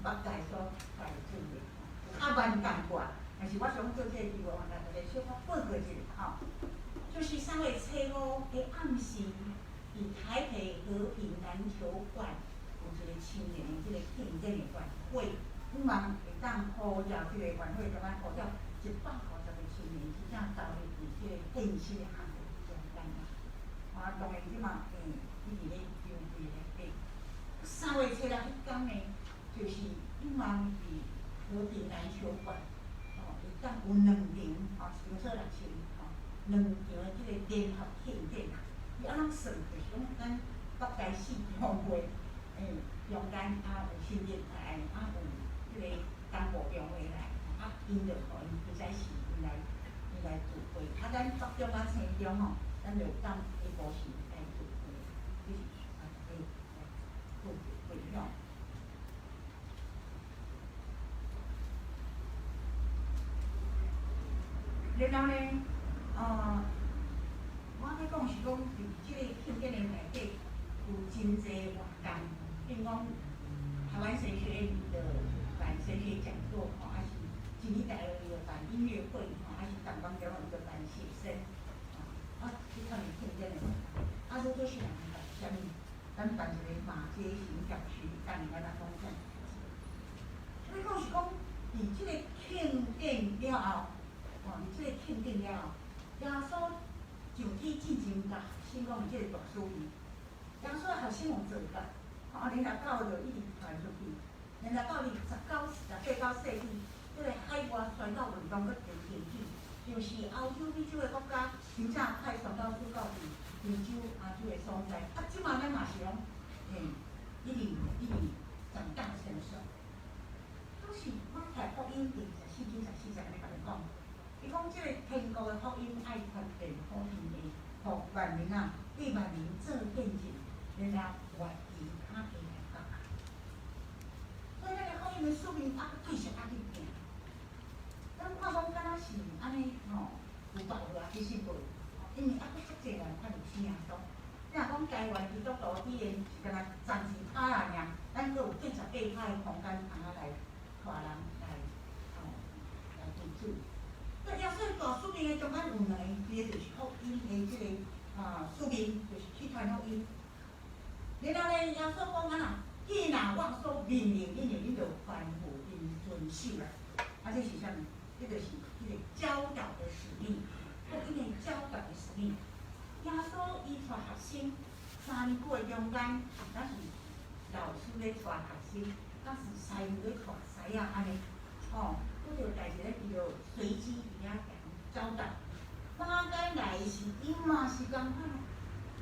Speaker 4: 北台所發的資料，有較慢淡薄，但是我想做這個機會，我來大家小可報告一下吼。就是3月初5的暗時，佇台北和平籃球館有一個青年的這個慶典的晚會，希望會當呼召這個晚會，共咱呼召150個青年，真正投入佇這個獻身的行列中間啦。啊，當然這嘛，一直咧籌備咧底。3月初6彼工呢，就是希望佇和平籃球館，哦，會當有兩場，哦，一場做6000，吼，兩場的這個聯合慶典啦。伊按怎算？就是講咱北台四中會，中間啊有新竹來，啊有這個東部中會來，啊𪜶就予𪜶不再是𪜶來聚會。啊，咱北中啊青中吼，咱就當下晡時來聚會，就是啊，大家來做分享。然後呢，我欲講是講，佇這個慶典的內底有真濟活動，比如講台灣神學院的辦神學講座吼，還是真理大學伊就辦音樂會吼，還是淡江中學伊就辦寫生，啊，這款的慶典的活動，啊，愈做是人辦啥物？咱辦一個馬偕行腳區，等下咱來講啥物代誌。所以講是講，佇這個慶典了後，吼，佇這個慶典了後，耶穌上去進前共學生講這個大使命，耶穌學生有做到，啊，然後到就一直傳出去，然後到29、18九世紀，這個海外宣教運動閣更興起，就是歐洲、美洲的國家，真正派宣教士到佇非洲、亞洲的所在，啊，這馬咱嘛是攏，一直一直長大成熟。當時馬太福音第24章24節按呢共咱講，伊講這個天國的福音愛傳遍普天下，予萬民啊，對萬民做見證，然後末期才會來到。所以咱的福音的使命啊，繼續愛去行。咱看講敢若是按呢吼，有道路啊，其實無，因為猶閣足濟人還袂信耶穌。你若講台灣基督徒語言是敢若30%啊爾，咱閣有88%的空間通仔來帶人來吼來歸主。所以耶穌大使命的中間有兩個，一個就是福音的這個啊使命，就是去傳福音。然後呢，耶穌講啊啦，既若我所命令恁的，恁就吩咐𪜶遵守啦。啊，這是啥物？這就是這個教導的使命，福音的教導的使命。耶穌伊帶學生3年久的中間，敢是老師咧帶學生，敢是師傅咧帶師仔按呢，吼，拄著代誌咧，伊就隨機佇遐講。教導。馬該來時，伊嘛是仝款，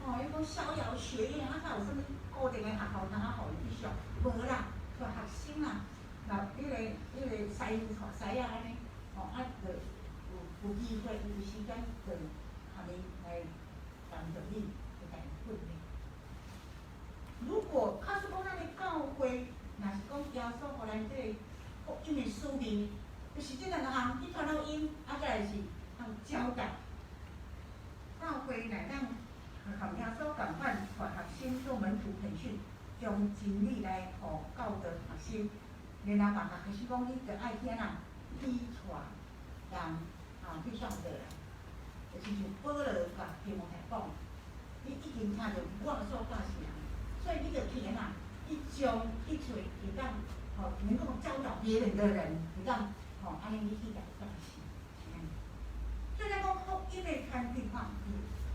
Speaker 4: 吼，伊講逍遙學院，啊，啥有啥物固定的學校通啊，予伊去上？無啦，帶學生啦，若彼個師傅帶師仔按呢，吼，啊，就有機會有時間就合伊來幫助你，來共伊訓練。如果假使講咱的教會，若是講耶穌予咱這个福音的使命，就是這兩項去傳福音，啊，再來是通教導。教會來當和耶穌仝款帶學生做門徒培訓，將真理來予教導學生，然後嘛學生講你著愛去按怎去帶人啊去上課啦，就是像保羅共提摩太講，你已經聽著我所教示人，所以你著去按怎去將去揣會當吼能夠教導別人的人，會當吼按呢你去共教示，是按呢。所以咱講福音的傳遞吼，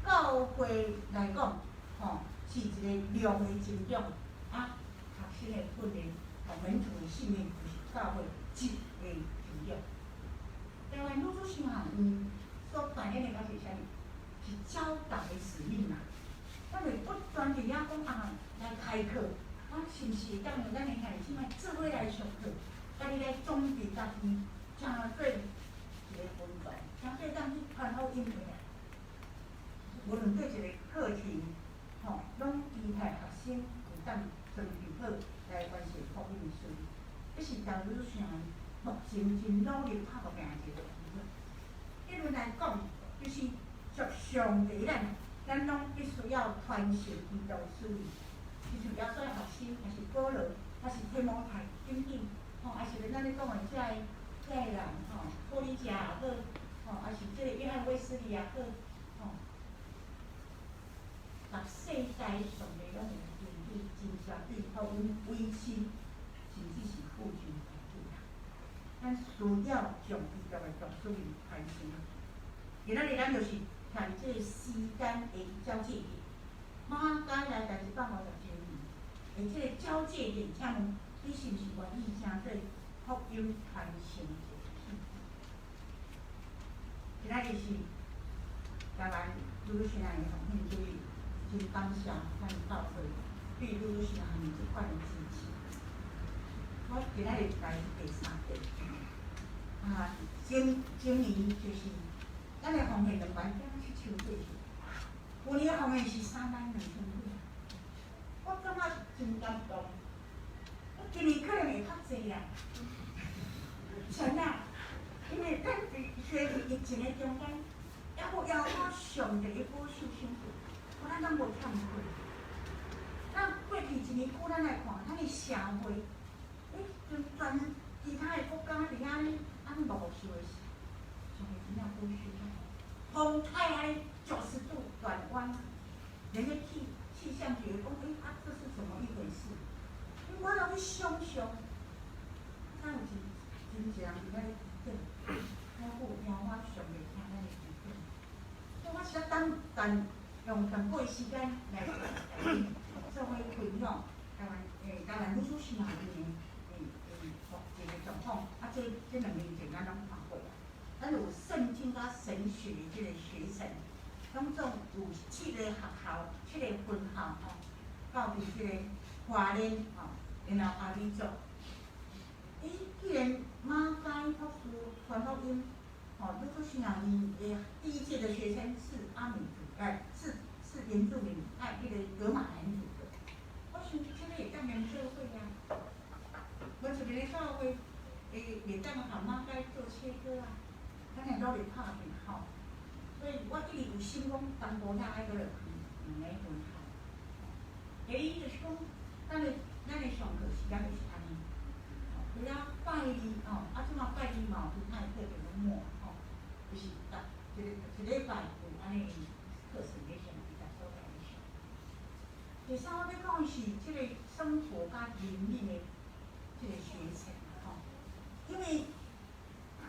Speaker 4: 教會來講，吼是一個量的增長，啊，學生的訓練，和門徒的訓練，就是教會質的增長。台灣女子神學院所扮演的角色是啥物？是教導的使命啊！咱會不斷佇遐講啊，來開課，啊，是毋是會當用咱的兄弟姊妹做伙來上課，家己來裝備家己，成做一個奮鬥，成做當去傳福音的啊！無論對一個課程，吼，攏期待學生有當準備好來完成福音的使命。這是台灣女子神學院目前真努力拍拼的一個部分。結論來講，就是屬上帝咱，咱攏必須要傳承基督使命。就像耶穌的學生，抑是保羅，抑是提摩太等等，吼，抑是咱咧講的這个人，吼，玻利加也好，吼，抑是這個約翰衛斯理也好，吼，逐世代上帝攏會允許真正對福音維持，甚至是復興家己啦。咱需要將基督的大使命傳承。今仔日咱就是徛這個時間的交界點，馬該來台150周年，的這個交界點，請問你是毋是願意成做福音傳承的一個？今仔日是台灣女子神學院的奉獻主日，真感謝咱教會對女子神學院這款的支持。我今仔日來第三遍，啊，前前年就是咱的奉獻2萬點七千幾，舊年的奉獻是3萬2千幾，我感覺真感動。我今年可能會較濟啦，真啊，因為咱佇學歷疫情的中間，猶閣猶閣上帝的保守辛苦，咱攏無欠虧。咱過去一年久，咱來看咱的社會，欸，全全其他的國家佇遐咧按呢落雨的時，上帝真正保守咱。風太按呢90度轉彎，連個氣象局講，欸，啊，這是怎麼一回事？我攏去想象，敢有真真濟人佇遐咧等，還有聽我上帝聽咱的祈禱。所以我實在等等用淡薄的時間來來做伙分享台灣女子神學院的目前的狀況。啊，這2年前咱攏看過啊。咱有聖經佮神學的這個學程，攏總有七個學校、七個分校吼，到佇這個花蓮吼，然後阿美族。欸，既然馬該博士傳福音，吼，女子神學院的第一屆的學生是阿美族，欸，是原住民，愛彼個噶瑪蘭族的。我想這個會當連做伙啊，阮這邊的教會會當和馬該做切割啊，咱會努力拍拼吼。所以我一直有心講，東部遐愛閣落開兩个分校。第一就是講，咱的上課時間就是按呢。除了拜二吼，啊，這馬拜二嘛有其他的課程攏滿吼，就是逐一个一禮拜有按呢課程咧上，佇逐所在咧上。第三，我欲講的是這個生活佮靈命的這個學程吼，因為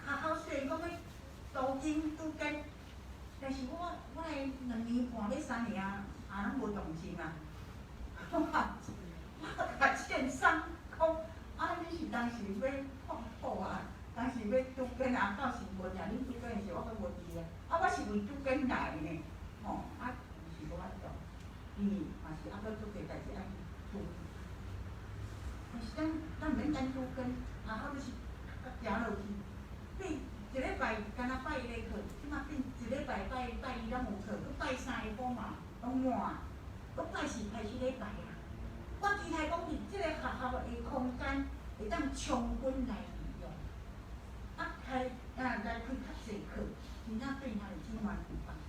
Speaker 4: 學校雖然講欲讀經拄堅，但是我來2年半欲3年啊，也攏無動靜啊。我共建商講，啊，你是當時欲破土啊，當時欲拄堅啊，到時無定恁拄堅的時候，我閣無佇啊。是為主根來的呢，吼，啊，是無法度，因為嘛是猶閣足濟代誌愛去處理。但是咱咱毋免等主根，啊，啊，就是行落去，變一禮拜干焦拜一个課，這馬變一禮拜拜拜二攏有課，閣拜三下晡嘛攏滿，閣拜四開始禮拜啊。我期待講佇這個學校的空間會當充分來利用，啊開啊來開較濟課，真正對咱的姊妹有幫助。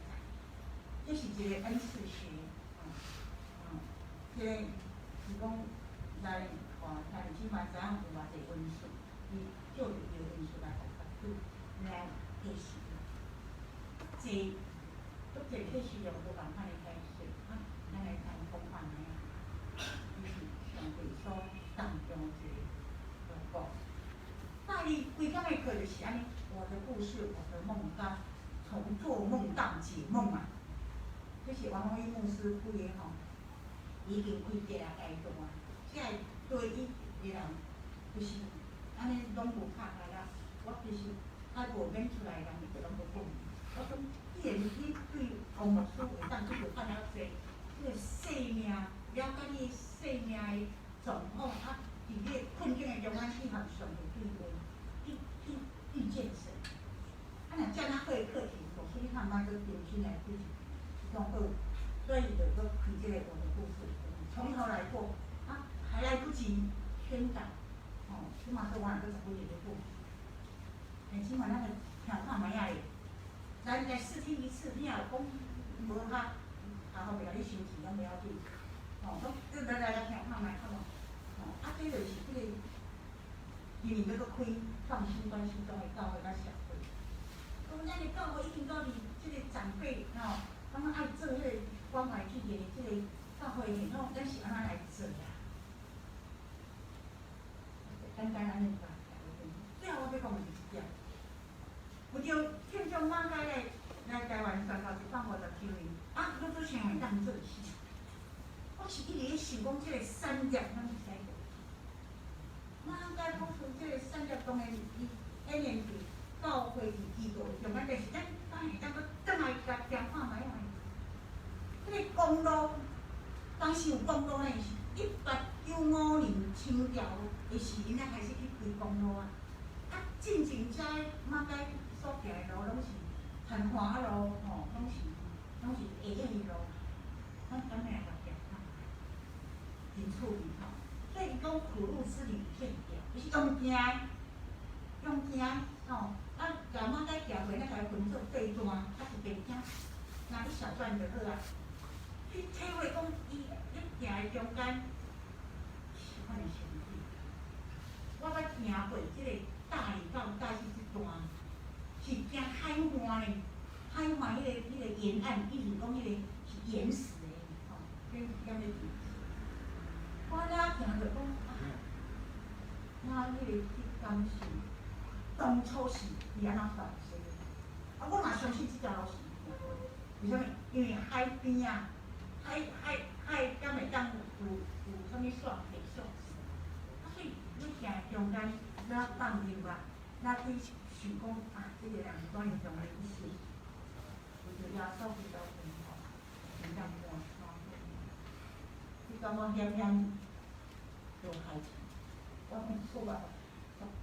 Speaker 4: 這是一個恩賜學，這個是講來看兄弟姊妹知影有偌濟恩賜，伊借著伊的恩賜來予主來啟示。濟，足濟啟示量無仝款的解釋，啊，咱來談講看覓啊？伊是上帝所當中一個講。拜二規工的課就是按呢，我的故事，我的夢，甲從做夢到解夢啊。這是王宏一牧師開的吼，已經開第六階段，這個對伊的人就是按呢攏無拍開啦。我其實較無免出來的人，伊就攏無講。我講，既然你對王牧師會當去做按呢濟，這個生命，了解你生命的狀況，啊，佇你的困境的中間去予上帝對話，去去遇見神。啊，若遮爾好的課題，牧師你通毋通閣重新來開一講好，所以就閣開這個我的故事，從頭來過，啊，還來不及宣導，哦，起碼說我若閣十幾日咧過，欸，起碼咱來聽看覓仔咧，來來試聽一次，你若講無較，學校袂共你收錢攏袂要緊，吼，攏來來來聽看覓，好無？吼，啊，這就是這個今年閣閣開創新關係中的教會佮社會，講咱的教會已經到佇這個長輩吼，感覺愛做彼個關懷據點的這個教會系統，咱是按怎來做啊？簡單按呢吧，最後我欲講的就是這點。有著聽眾馬偕來來台灣宣教150周年，啊，愈做啥會當做事？我是一直咧想講，這個產業咱會使做。馬偕講出這個產業當然伊顯現佇教會佇基督的中間，但是咱當會當閣轉來共行看覓啊？這個公路，當時有公路呢，是1895年清朝的時陣，才開始去開公路啊。啊，進前遮馬偕所行的路攏是曇花路，吼，攏是下湧的路。咱敢會來共行看覓？真趣味吼！所以伊講苦路之旅見掉，就是用行的，用行的吼。啊，共馬偕行過，咱共伊分做八段，啊是八行，拿一小段就好啊。去體會講，伊咧行的中間是款的情景。我捌行過這個大里到大溪這段，是行海岸的，海岸彼個沿岸，意思講彼個是岩石的，吼，跟踮咧岩石。我咧行就講啊，我彼個去感受，當初是伊按怎發生的。啊，我嘛相信這條路是伊行過，為啥物？因為海邊啊，海海海敢會當有啥物線可以送？啊，所以你行的中間，咱放入啊，咱去想講啊，這個人是怎樣中的意思？為著耶穌基督吩咐，真正滿滿。你感覺險險就開始，我講說啊，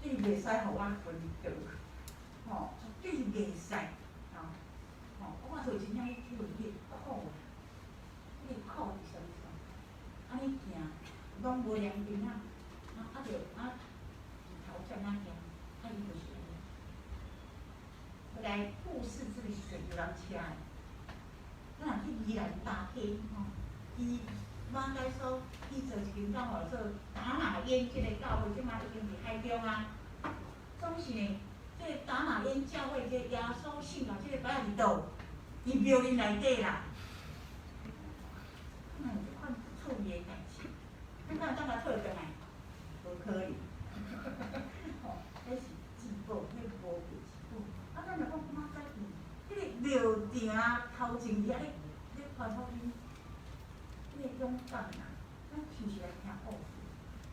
Speaker 4: 絕對袂使予我昏倒，吼，絕對袂使，吼，吼，我就真正去體會彼個苦，彼個苦是啥物意思？按呢行，攏無良心啊，啊啊著啊，日頭這樣行，啊伊就是按呢。後來故事這裡是遊覽車的，咱若去宜蘭大溪吼，伊馬偕所去做一間教會做打馬煙這個教會，這馬已經佇海中啊。總是呢，這個打馬煙教會這個耶穌信教這個擺佇倒，佇廟林內底啦。哪有這款趣味的代誌？咱敢有當共討轉來？無可能。吼，彼是至寶，彼無價之寶。啊，咱若講馬偕佇彼個廟埕頭前佇遐咧咧傳福音，彼個勇敢啊！咱是毋是來聽故事？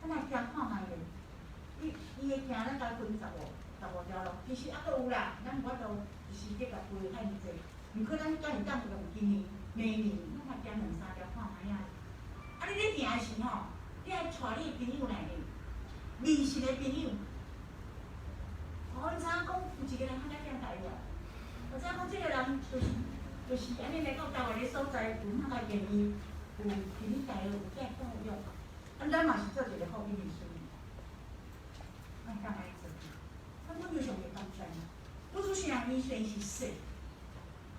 Speaker 4: 咱來聽看覓咧？伊伊會行，咱共伊分十五條路，其實猶閣有啦，咱無法度一時間共規遐爾濟。毋過咱敢會當用今年、明年，咱較行兩三條看覓仔。啊，你咧行的時吼，你愛帶你的朋友來咧，迷信的朋友。哦，你知影講有一個人較了行台灣，我知影講這個人就是按呢來到台灣的所在，有哪個建議，有佇咧台灣有這教育，啊，咱嘛是做一個福音的事，咱敢愛做？咱阮有上帝幫助，阮主城伊雖然是細，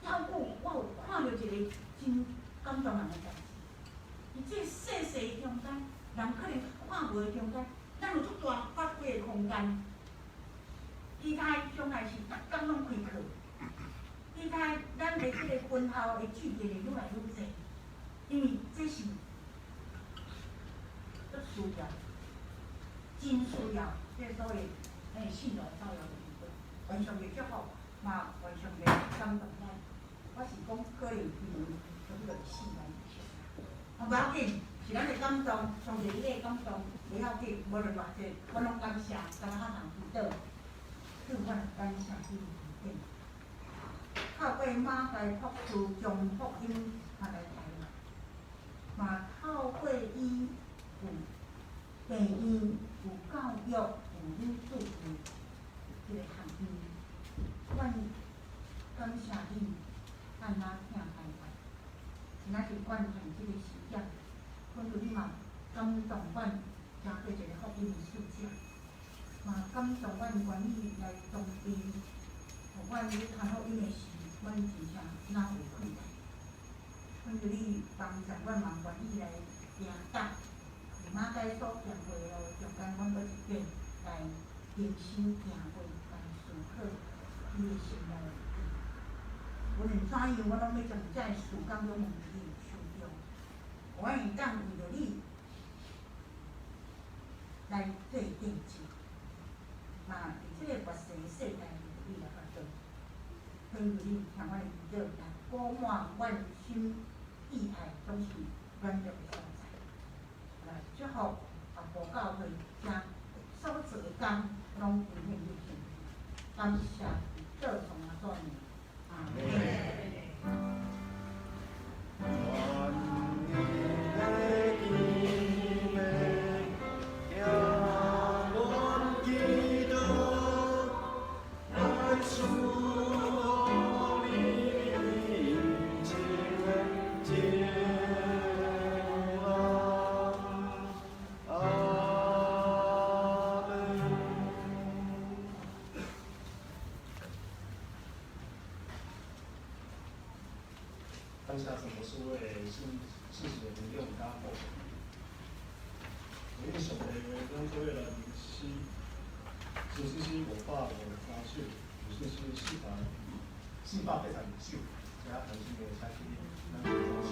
Speaker 4: 抑閣我有看著一個真感動人的代誌。佇這細細的中間，人可能看無的中間，咱有足大發揮的空間。其他將來是逐工攏開課，其他咱的這個分校的聚會會愈來愈濟，因為這是足需要，真需要這個所謂信徒教育的機會。願上帝祝福，嘛願上帝感動咱。我是講可能因為差不多四萬以上。啊，無要緊，是咱的感動，上帝你的感動，袂要緊，無論偌濟，我攏感謝，感謝人祈禱，對阮感謝你的恩典。透過馬偕博士將福音傳來台灣，嘛透過伊有病院、有教育、有女子有這個學院，阮感謝你，按哪疼台灣，今仔日阮趁這個時間，阮對你嘛感動阮，成做一個福音的使者，嘛感動阮願意來裝備，予阮咧傳福音的時，阮真正哪有困難。阮對你幫助，阮嘛願意來行動。伫馬偕所行過的路中間，阮閣一遍來重新行過，來思考你的心內。無論怎樣，我攏欲將這个事工攏交佇你的手中。我會當為著你來做見證，嘛佇這個末世的世代，為著你來發光。天父，你聽阮的祈禱，來補滿阮心意愛，總是軟弱的所在。來祝福阿婆教會遮所做的工，攏歸向你聖名。感謝禱奉阿主名，阿們。
Speaker 3: 全的聽阮祈禱，來賜予你平靜的平安。阿們。
Speaker 2: 感謝陳牧師的信息的分享佮報告。用上帝話，咱做伙來吟詩，新詩詩553首，舊詩詩482首，請同心的請起立，咱來唱首。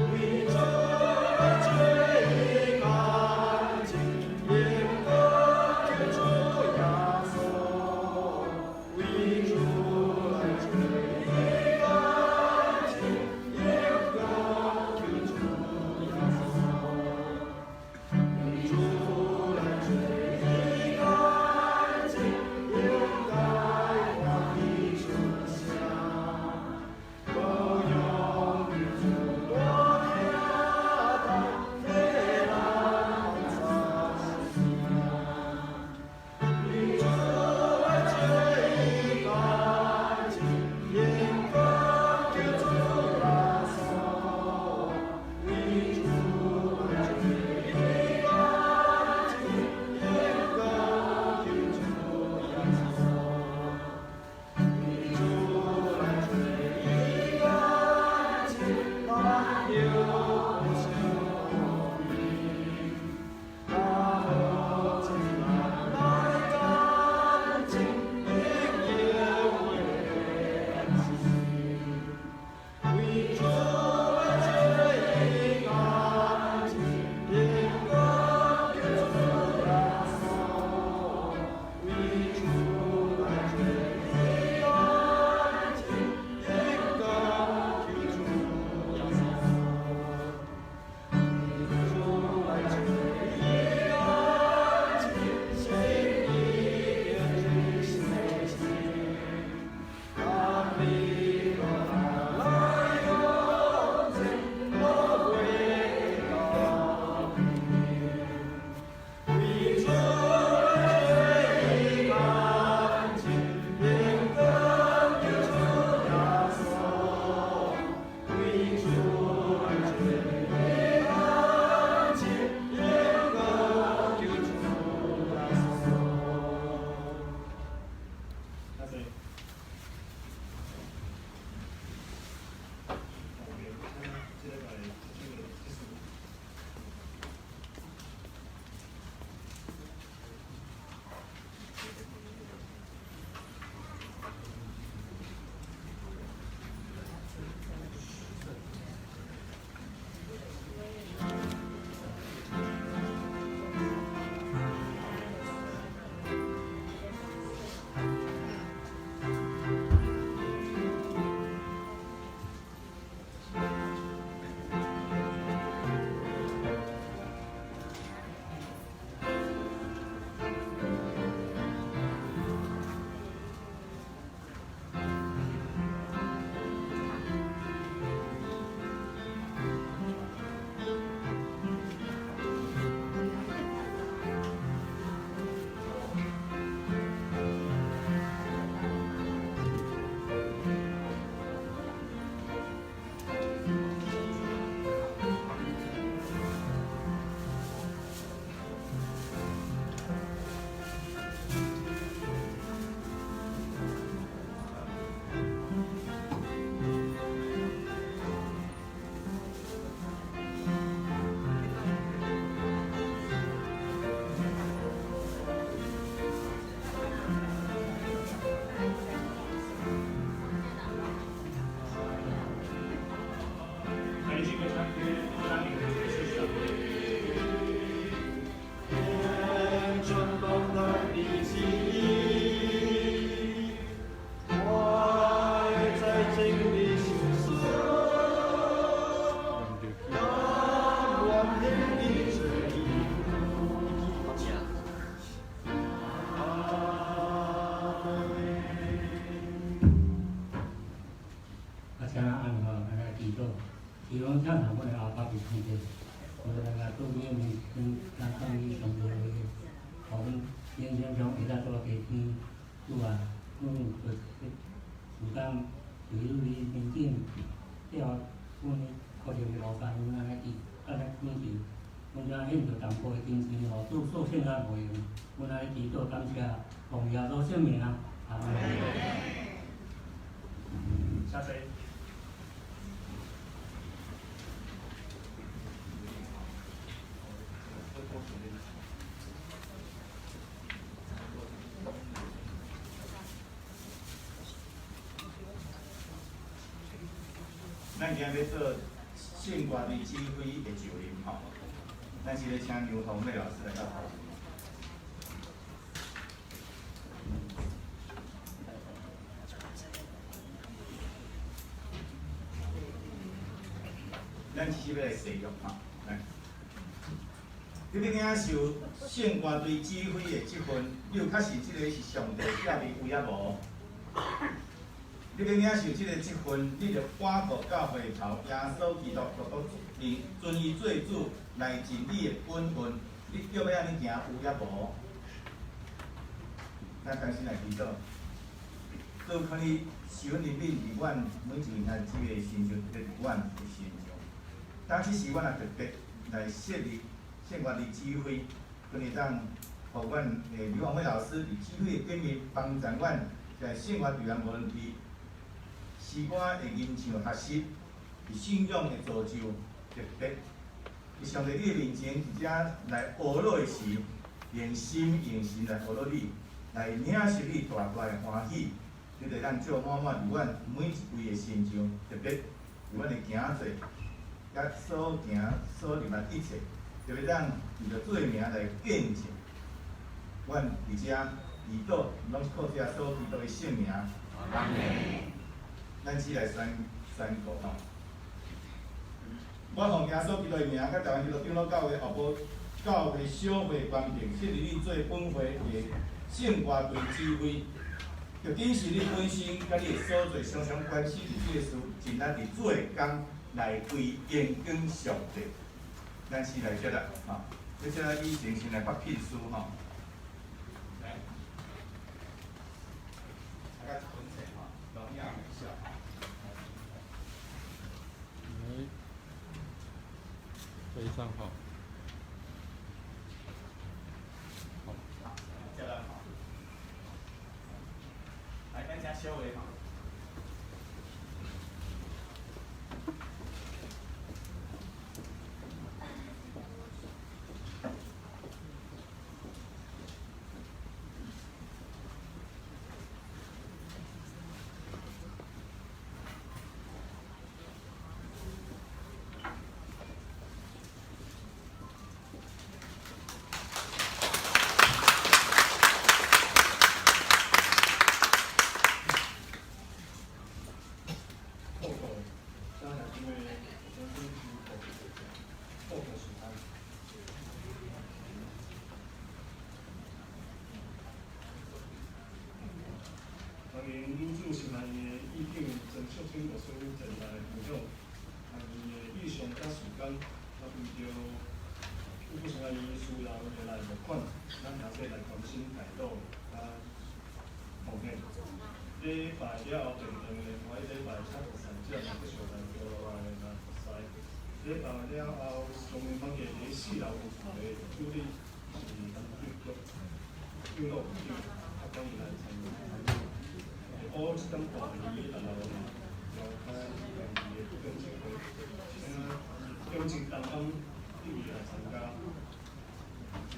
Speaker 3: 為主來做工。
Speaker 5: 时间，就有伊面顶吊阮哭泣的路边，阮按呢祈，按呢恳求，阮遮献著淡薄的金钱，予主做圣安会用，阮按呢祈祷感谢，奉耶稣圣名，阿门。
Speaker 2: 下谁？
Speaker 1: 咱今日欲做圣歌队指挥的就任吼，咱是咧请刘宏美老师来到头前。咱是欲来誓约吼，来。你欲领受圣歌队指挥的这份，你有确信这个是上帝叫你有抑无？你欲领受这个职分，你著倚靠教会头耶稣基督，独独尊伊做主来尽你的本分。你叫欲按呢行有抑无？咱同心来祈祷。主求你施恩怜悯伫阮每一位兄姊妹的身上，特别伫阮的身上。当这时，阮也特别来设立圣乐的指挥，求你当予阮的刘宏伟老师伫指挥的顶面帮助阮，在圣乐队员无论伫诗歌的吟唱学习，伫信仰的造就，特别伫上帝你的面前，伫遮来学乐的时，用心用神来学乐你，来领受你大大的欢喜，你就当照满满伫阮每一位的身上，特别伫阮的行做，佮所行所入的一切，特别当为著主的名来见证，阮伫遮祈祷，拢是靠主耶稣基督的圣名。阿门。咱只来宣宣告吼。我奉耶稣基督的名，佮台湾基督长老教会后埔教会小会权柄，设立你做本会的圣歌队指挥，就谨守你本身佮你的所做常常关心伫这个事，尽力伫主的工来归荣光上帝。咱先来接啦，吼，接下来以前先来发聘书吼。来，大家一本册吼，荣耀微笑。
Speaker 6: 非常好。
Speaker 1: 好，接啦吼。来，咱请小话吼。
Speaker 2: 女主是咱的院长曾淑清牧师前来分享，啊，伊的意向佮时间，啊，为著女主是咱私人的来募款，咱兄弟来关心代祷佮奉献。礼拜了后，便当的我礼拜请十三者继续来交流来来服侍。礼拜了后，上面房间伫四楼有一个主理是咱长长老会长，啊，欢迎来参与。下晡7点半伫六楼召开临时的跟进会，请中正同工一起来参加。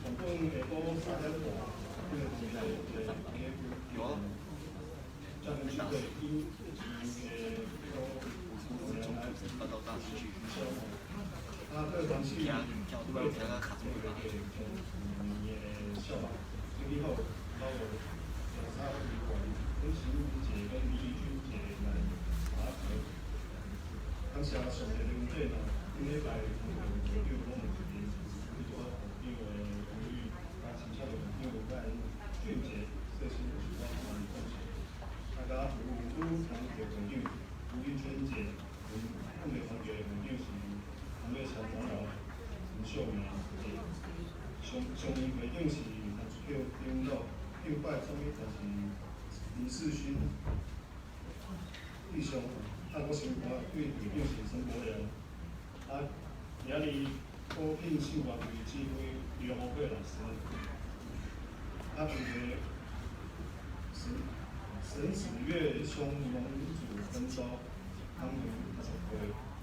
Speaker 2: 原本下晡3点半，这个是来一个专门聚会，因伊的都来啊，各关系对年的笑话，你好，包括两三位阮是姐跟李丽君姐来查核。感谢上帝的恩典哦，顶礼拜有会长拢有一个，比如讲会长的吴玉，甲亲戚的会长甲俊杰，细心有我来感谢。啊，佮吴女团结会长吴玉春姐，阮阮的团结会长是洪美祥长老陈秀梅姐，上上面会长是陈志强长老，顶摆啥物但是。林世勋弟兄，爱国新歌对队长是陈国良。啊，今日高聘圣乐队指挥刘洪贵老师。啊，分别沈沈子月兄盟主分召，当年60岁，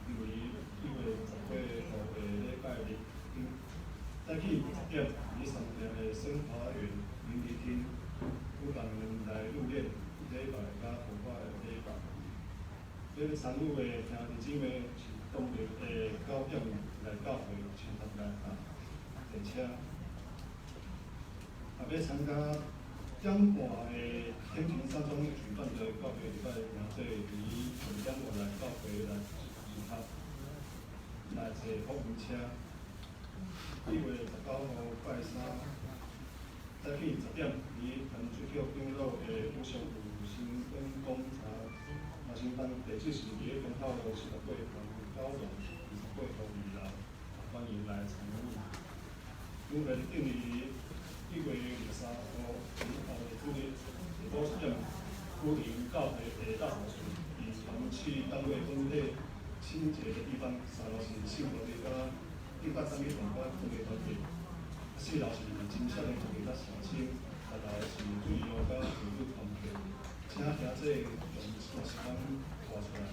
Speaker 2: 于1月18号的礼拜日，早起10点，伫三峡的森华园迎宾厅举办来入殓礼拜佮火化的礼拜。这个参与的兄弟姊妹是当日的9点来到会，亲同来啊坐车。啊，欲参加点半的天平山庄举办的告别礼拜，兄弟伫9点半来到会来集合，来坐福音车。1月19号拜三，早起10点，伫陈水桥长老的武松路新光广场马新班，地址是伫咧忠孝路46号九弄28号2楼，欢迎来参与。因为定于1月23号后的主日下晡7点，举行教会的大扫除，伫团契单位分配清洁的地方。三楼是圣乐队佮顶摆参与团甲训练团体，四楼是青少年团体佮小青，六楼是水路佮妇女团体。请兄弟用时间撥出来，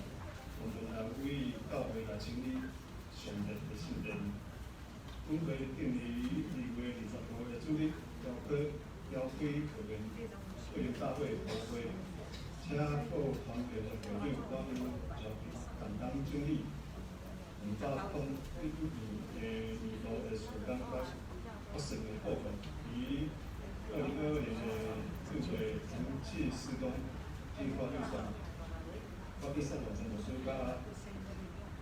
Speaker 2: 共同來為教會來清理上帝的聖殿。本會定於2月20號的主日，召開召開會員會員大會開會，請各團體的會長阮召集擔當整理201年的年度的事工佮决算的報告，於2022年的制作長期施工計劃預算，發給上網陳老師佮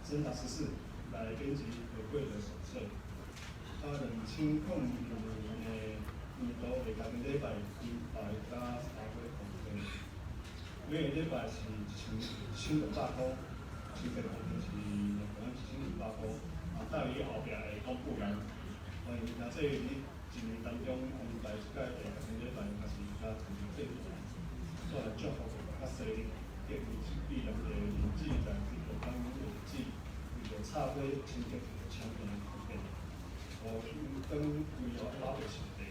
Speaker 2: 森達十四來編輯會會的手冊。啊，2002年的年度的家庭禮拜金牌佮茶會紅會，每個禮拜是1600箍，收費固定是兩個人1200箍。啊，等於後壁會公布來，歡迎兄弟佇一年當中安排一擺的家庭禮拜，抑是佮團體做來祝福較細得肺炎的人子在這個當日子，為著插花親戚簽名方便。哦，等規個老百姓的，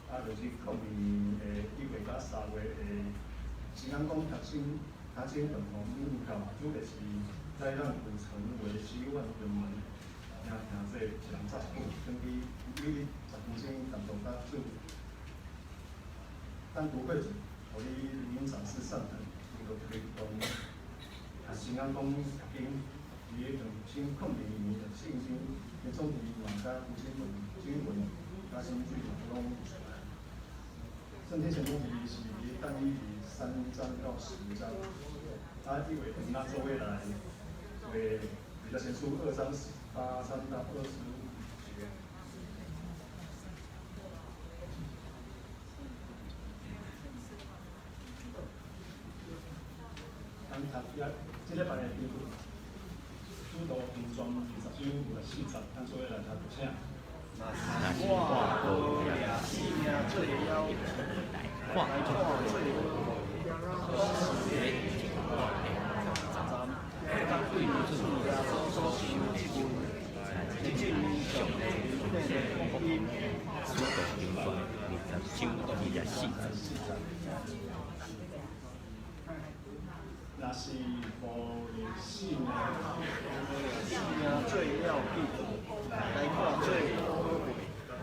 Speaker 2: 啊，就是02年的1月佮3月的，新安宫读经，读经本红木教，主题是再让古城为希望的门。听听这一人早一久，转去每日10分钟单独佮做单独会诊，予你灵长师上等，为著推動啊新安宫读经，伫咧2002年的聖經的總題嘛，佮古經文、經文、佮新句攏有出來。聖經前主題是佇但以理3章到10章，啊，一月份咱做伙來為彼得前書2章18章到25節。咱讀一，這禮拜的經文，使徒行傳20章24節，咱做伙來讀，請。
Speaker 3: 若是我無掠性命做了，來看做好貴，攏是咧真我的站，甲對主耶穌所受的這份，來證明上帝恩典的福音。
Speaker 7: 使徒行傳20章24節。
Speaker 2: 若是無掠性命，
Speaker 3: 無掠性命做了紧，來看做好貴，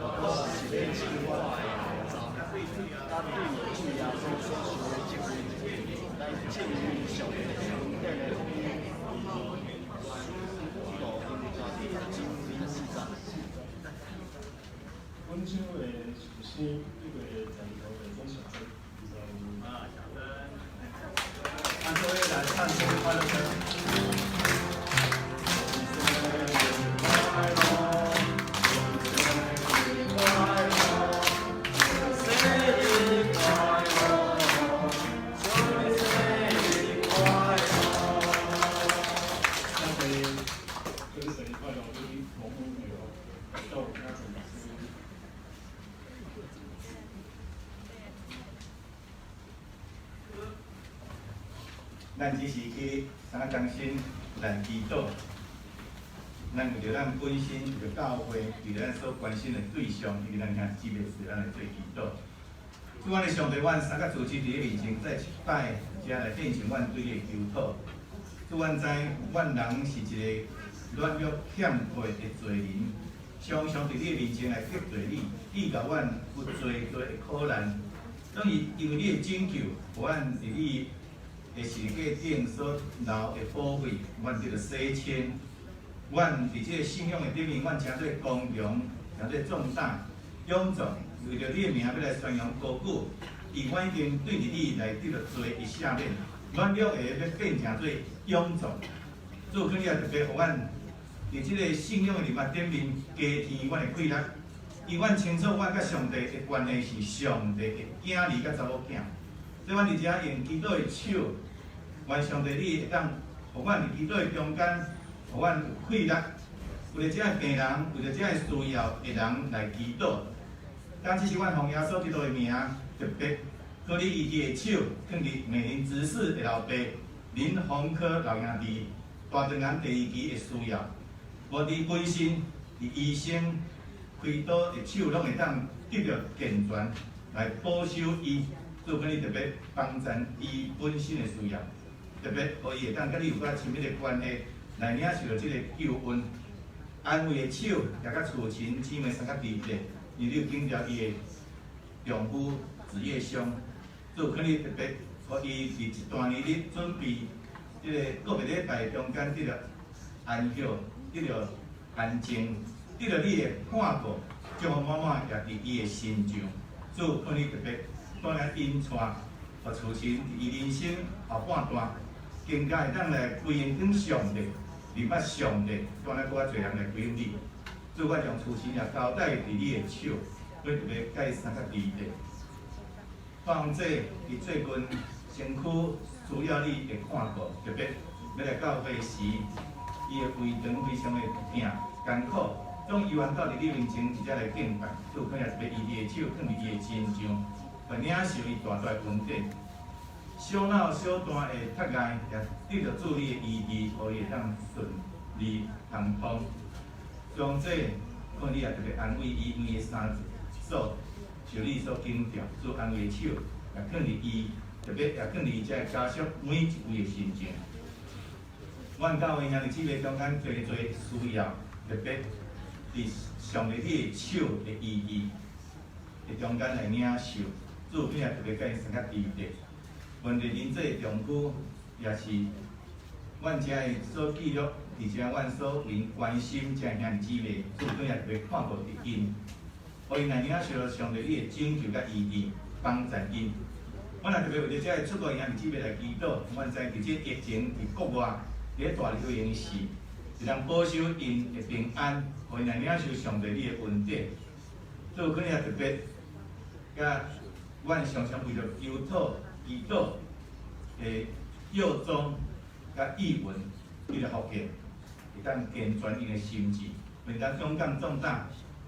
Speaker 3: 攏是咧真我的站，甲對主耶穌所受的這份，來證明上帝恩典的福音。使徒行傳20章24節。
Speaker 2: 本周的寿星1月12號的鍾小珍，25。
Speaker 1: 啊，小珍。
Speaker 2: 咱做伙來唱生日快樂歌。生日快樂，生日快樂，生日快樂，祝你生日快樂。咱可以祝你生日快樂，祝你蒙恩有到那陳老師。
Speaker 1: 咱只是去三中心來祈禱。咱為著咱本身，為著教會，為著咱所關心的對象，以及咱兄弟姊妹，咱來做祈禱。主，阮的上帝，阮三個主持佇你面前再一擺，遮來獻上阮對你的求討。主，阮知阮人是一個軟弱欠缺的罪人，常常佇你的面前來得罪你，以致阮有濟濟的苦難。當伊因為你的拯救，予阮佇你的十字架頂所流的寶血，阮得著洗清。阮佇這個信仰的頂面，阮成做光榮，成做壯膽、勇壯，為著你的名欲來宣揚高舉。伊阮已經對著你來得著罪的赦免，軟弱的欲變成做勇壯。主，求你也特別予阮佇這個信仰的禮物頂面加添阮的氣力，因阮清楚阮佮上帝的關係是上帝的囝兒佮查某囝，所以阮佇遮用祈禱的手，願上帝你會當予阮佇祈禱的中間，予阮有氣力，為著遮的病人，為著遮的需要的人來祈禱。當這是阮奉耶穌基督的名，特別靠你醫治的手，放佇美林執事的老爸林宏科老兄弟大腸癌第二期的需要，無佇本身佇醫生開刀的手，攏會當得著健全來保守伊，主求你特別幫贊伊本身的需要，特別予伊會當佮你有較親密的關係，來領受著這個救恩。安慰的手也佮厝親姊妹相佮佇咧，因為你有經歷伊的丈夫子葉兄，主求你特別予伊佇這段年日準備這個個別禮拜中間得著安息，得著安靜，得著你的看顧，祝福滿滿也佇伊的身上。主求你特別帶領𪜶帶，予厝親佇伊人生後半段，更加會當來歸榮轉上帝，認捌上帝，帶領閣較濟人來歸向你。主，我將厝親也交代佇你的手，我特別佮伊相佮佇咧。放這伊最近身軀需要你的看顧，特別欲來教會時，伊的胃腸非常的疼艱苦，總猶原到佇你面前直接來敬拜，主可能特別醫治的手放佇伊的身上，來領受伊大大的恩典。小腦小段的窒礙，也得著主你的醫治，予伊會當順利通通。將這可能你也特別安慰伊，因為伊的三嫂受你所感召，主安慰的手也放佇伊，特別也放佇伊遮的家屬每一位的身上。阮教會兄弟姊妹中間濟濟需要，特別佇上帝你的手的醫治的中間來領受，主你也特別佮𪜶相佮佇咧。問題恁這個丈夫也是阮遮的所記錄，而且阮所為關心遮兄弟姊妹，主你也特別看顧佇𪜶，予𪜶來領受上帝你的拯救佮醫治，幫助𪜶。阮也特別為著遮的出國兄弟姊妹來祈禱，阮知佇這疫情佇國外佇咧大流行時，會當保守𪜶的平安，予𪜶來領受上帝你的恩典。主可能也特別，佮阮常常為著求討、祈禱的藥妝佮意文，彼個福建，會當健全𪜶的心智，會當勇敢壯膽，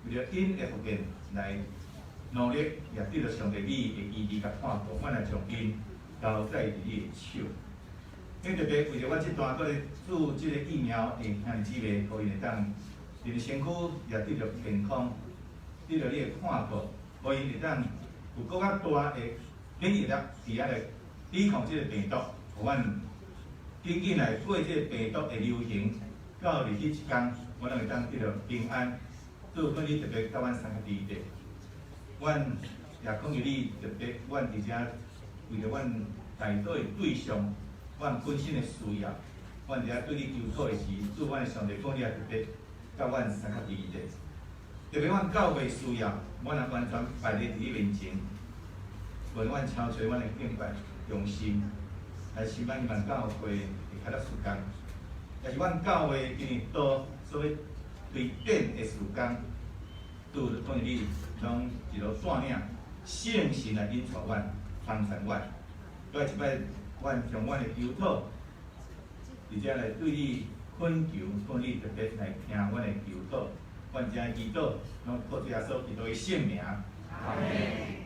Speaker 1: 為著𪜶的福建來努力，也得著上帝你的醫治佮看顧，阮來將𪜶交在佇你的手。因特別為著阮這段閣咧注這個疫苗的兄弟姊妹，予𪜶會當佇身軀也得著健康，得著你的看顧，予𪜶會當有閣較大的免疫力，佇遐來抵抗這個病毒，予阮緊緊來過這個病毒的流行，到入去一工，阮攏會當得著平安。主，求你特別佮阮相佮佇咧，阮也懇求你特別，阮佇遮為著阮代禱的對象，阮本身的需要，阮佇遮對你求討的時，主，阮的上帝講你也特別佮阮相佮佇咧。特別阮教會需要，阮也完全擺佇你面前，願阮超出阮的敬拜用心，來是阮希望教會會較得時間，也是阮教會因為多所以推展的時間，主講你攏一路帶領聖神來引導阮、幫助阮。閣一擺，阮將阮的求討，佇遮來對你懇求，講你特別來聽阮的求討，阮遮祈禱，攏靠主耶穌基督的聖名。阿門。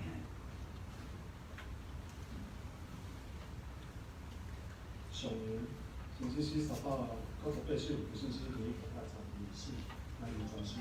Speaker 2: 上扬，新圣诗398首，旧圣诗224，咱用专心。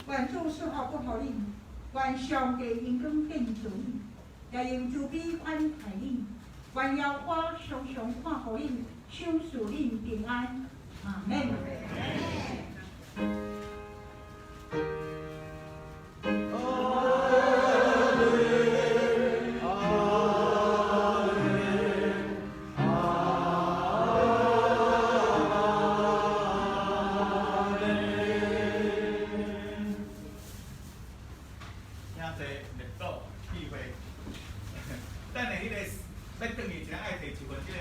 Speaker 4: 愿主赐福予恁，愿上帝荣光建造恁，也用慈悲款待恁。愿耶和华常常看顾恁，赏赐恁平安。阿们。
Speaker 7: 等下彼个欲转去，一人爱提一份这个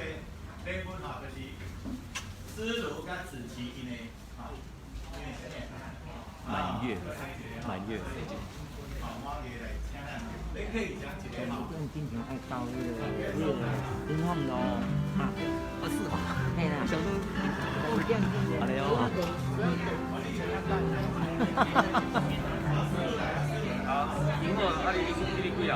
Speaker 7: 礼物吼，就是思如佮子琪𪜶的吼，𪜶的啥物？
Speaker 6: 满月，满月。
Speaker 7: 好，满月来请咱，你可以讲一个吼。
Speaker 8: 阮之前爱到彼个林凤路，哈，
Speaker 9: 哦是哦，
Speaker 8: 嘿啦，
Speaker 9: 想说，
Speaker 8: 好
Speaker 9: 嘞哦。好，银货，啊你你几啊？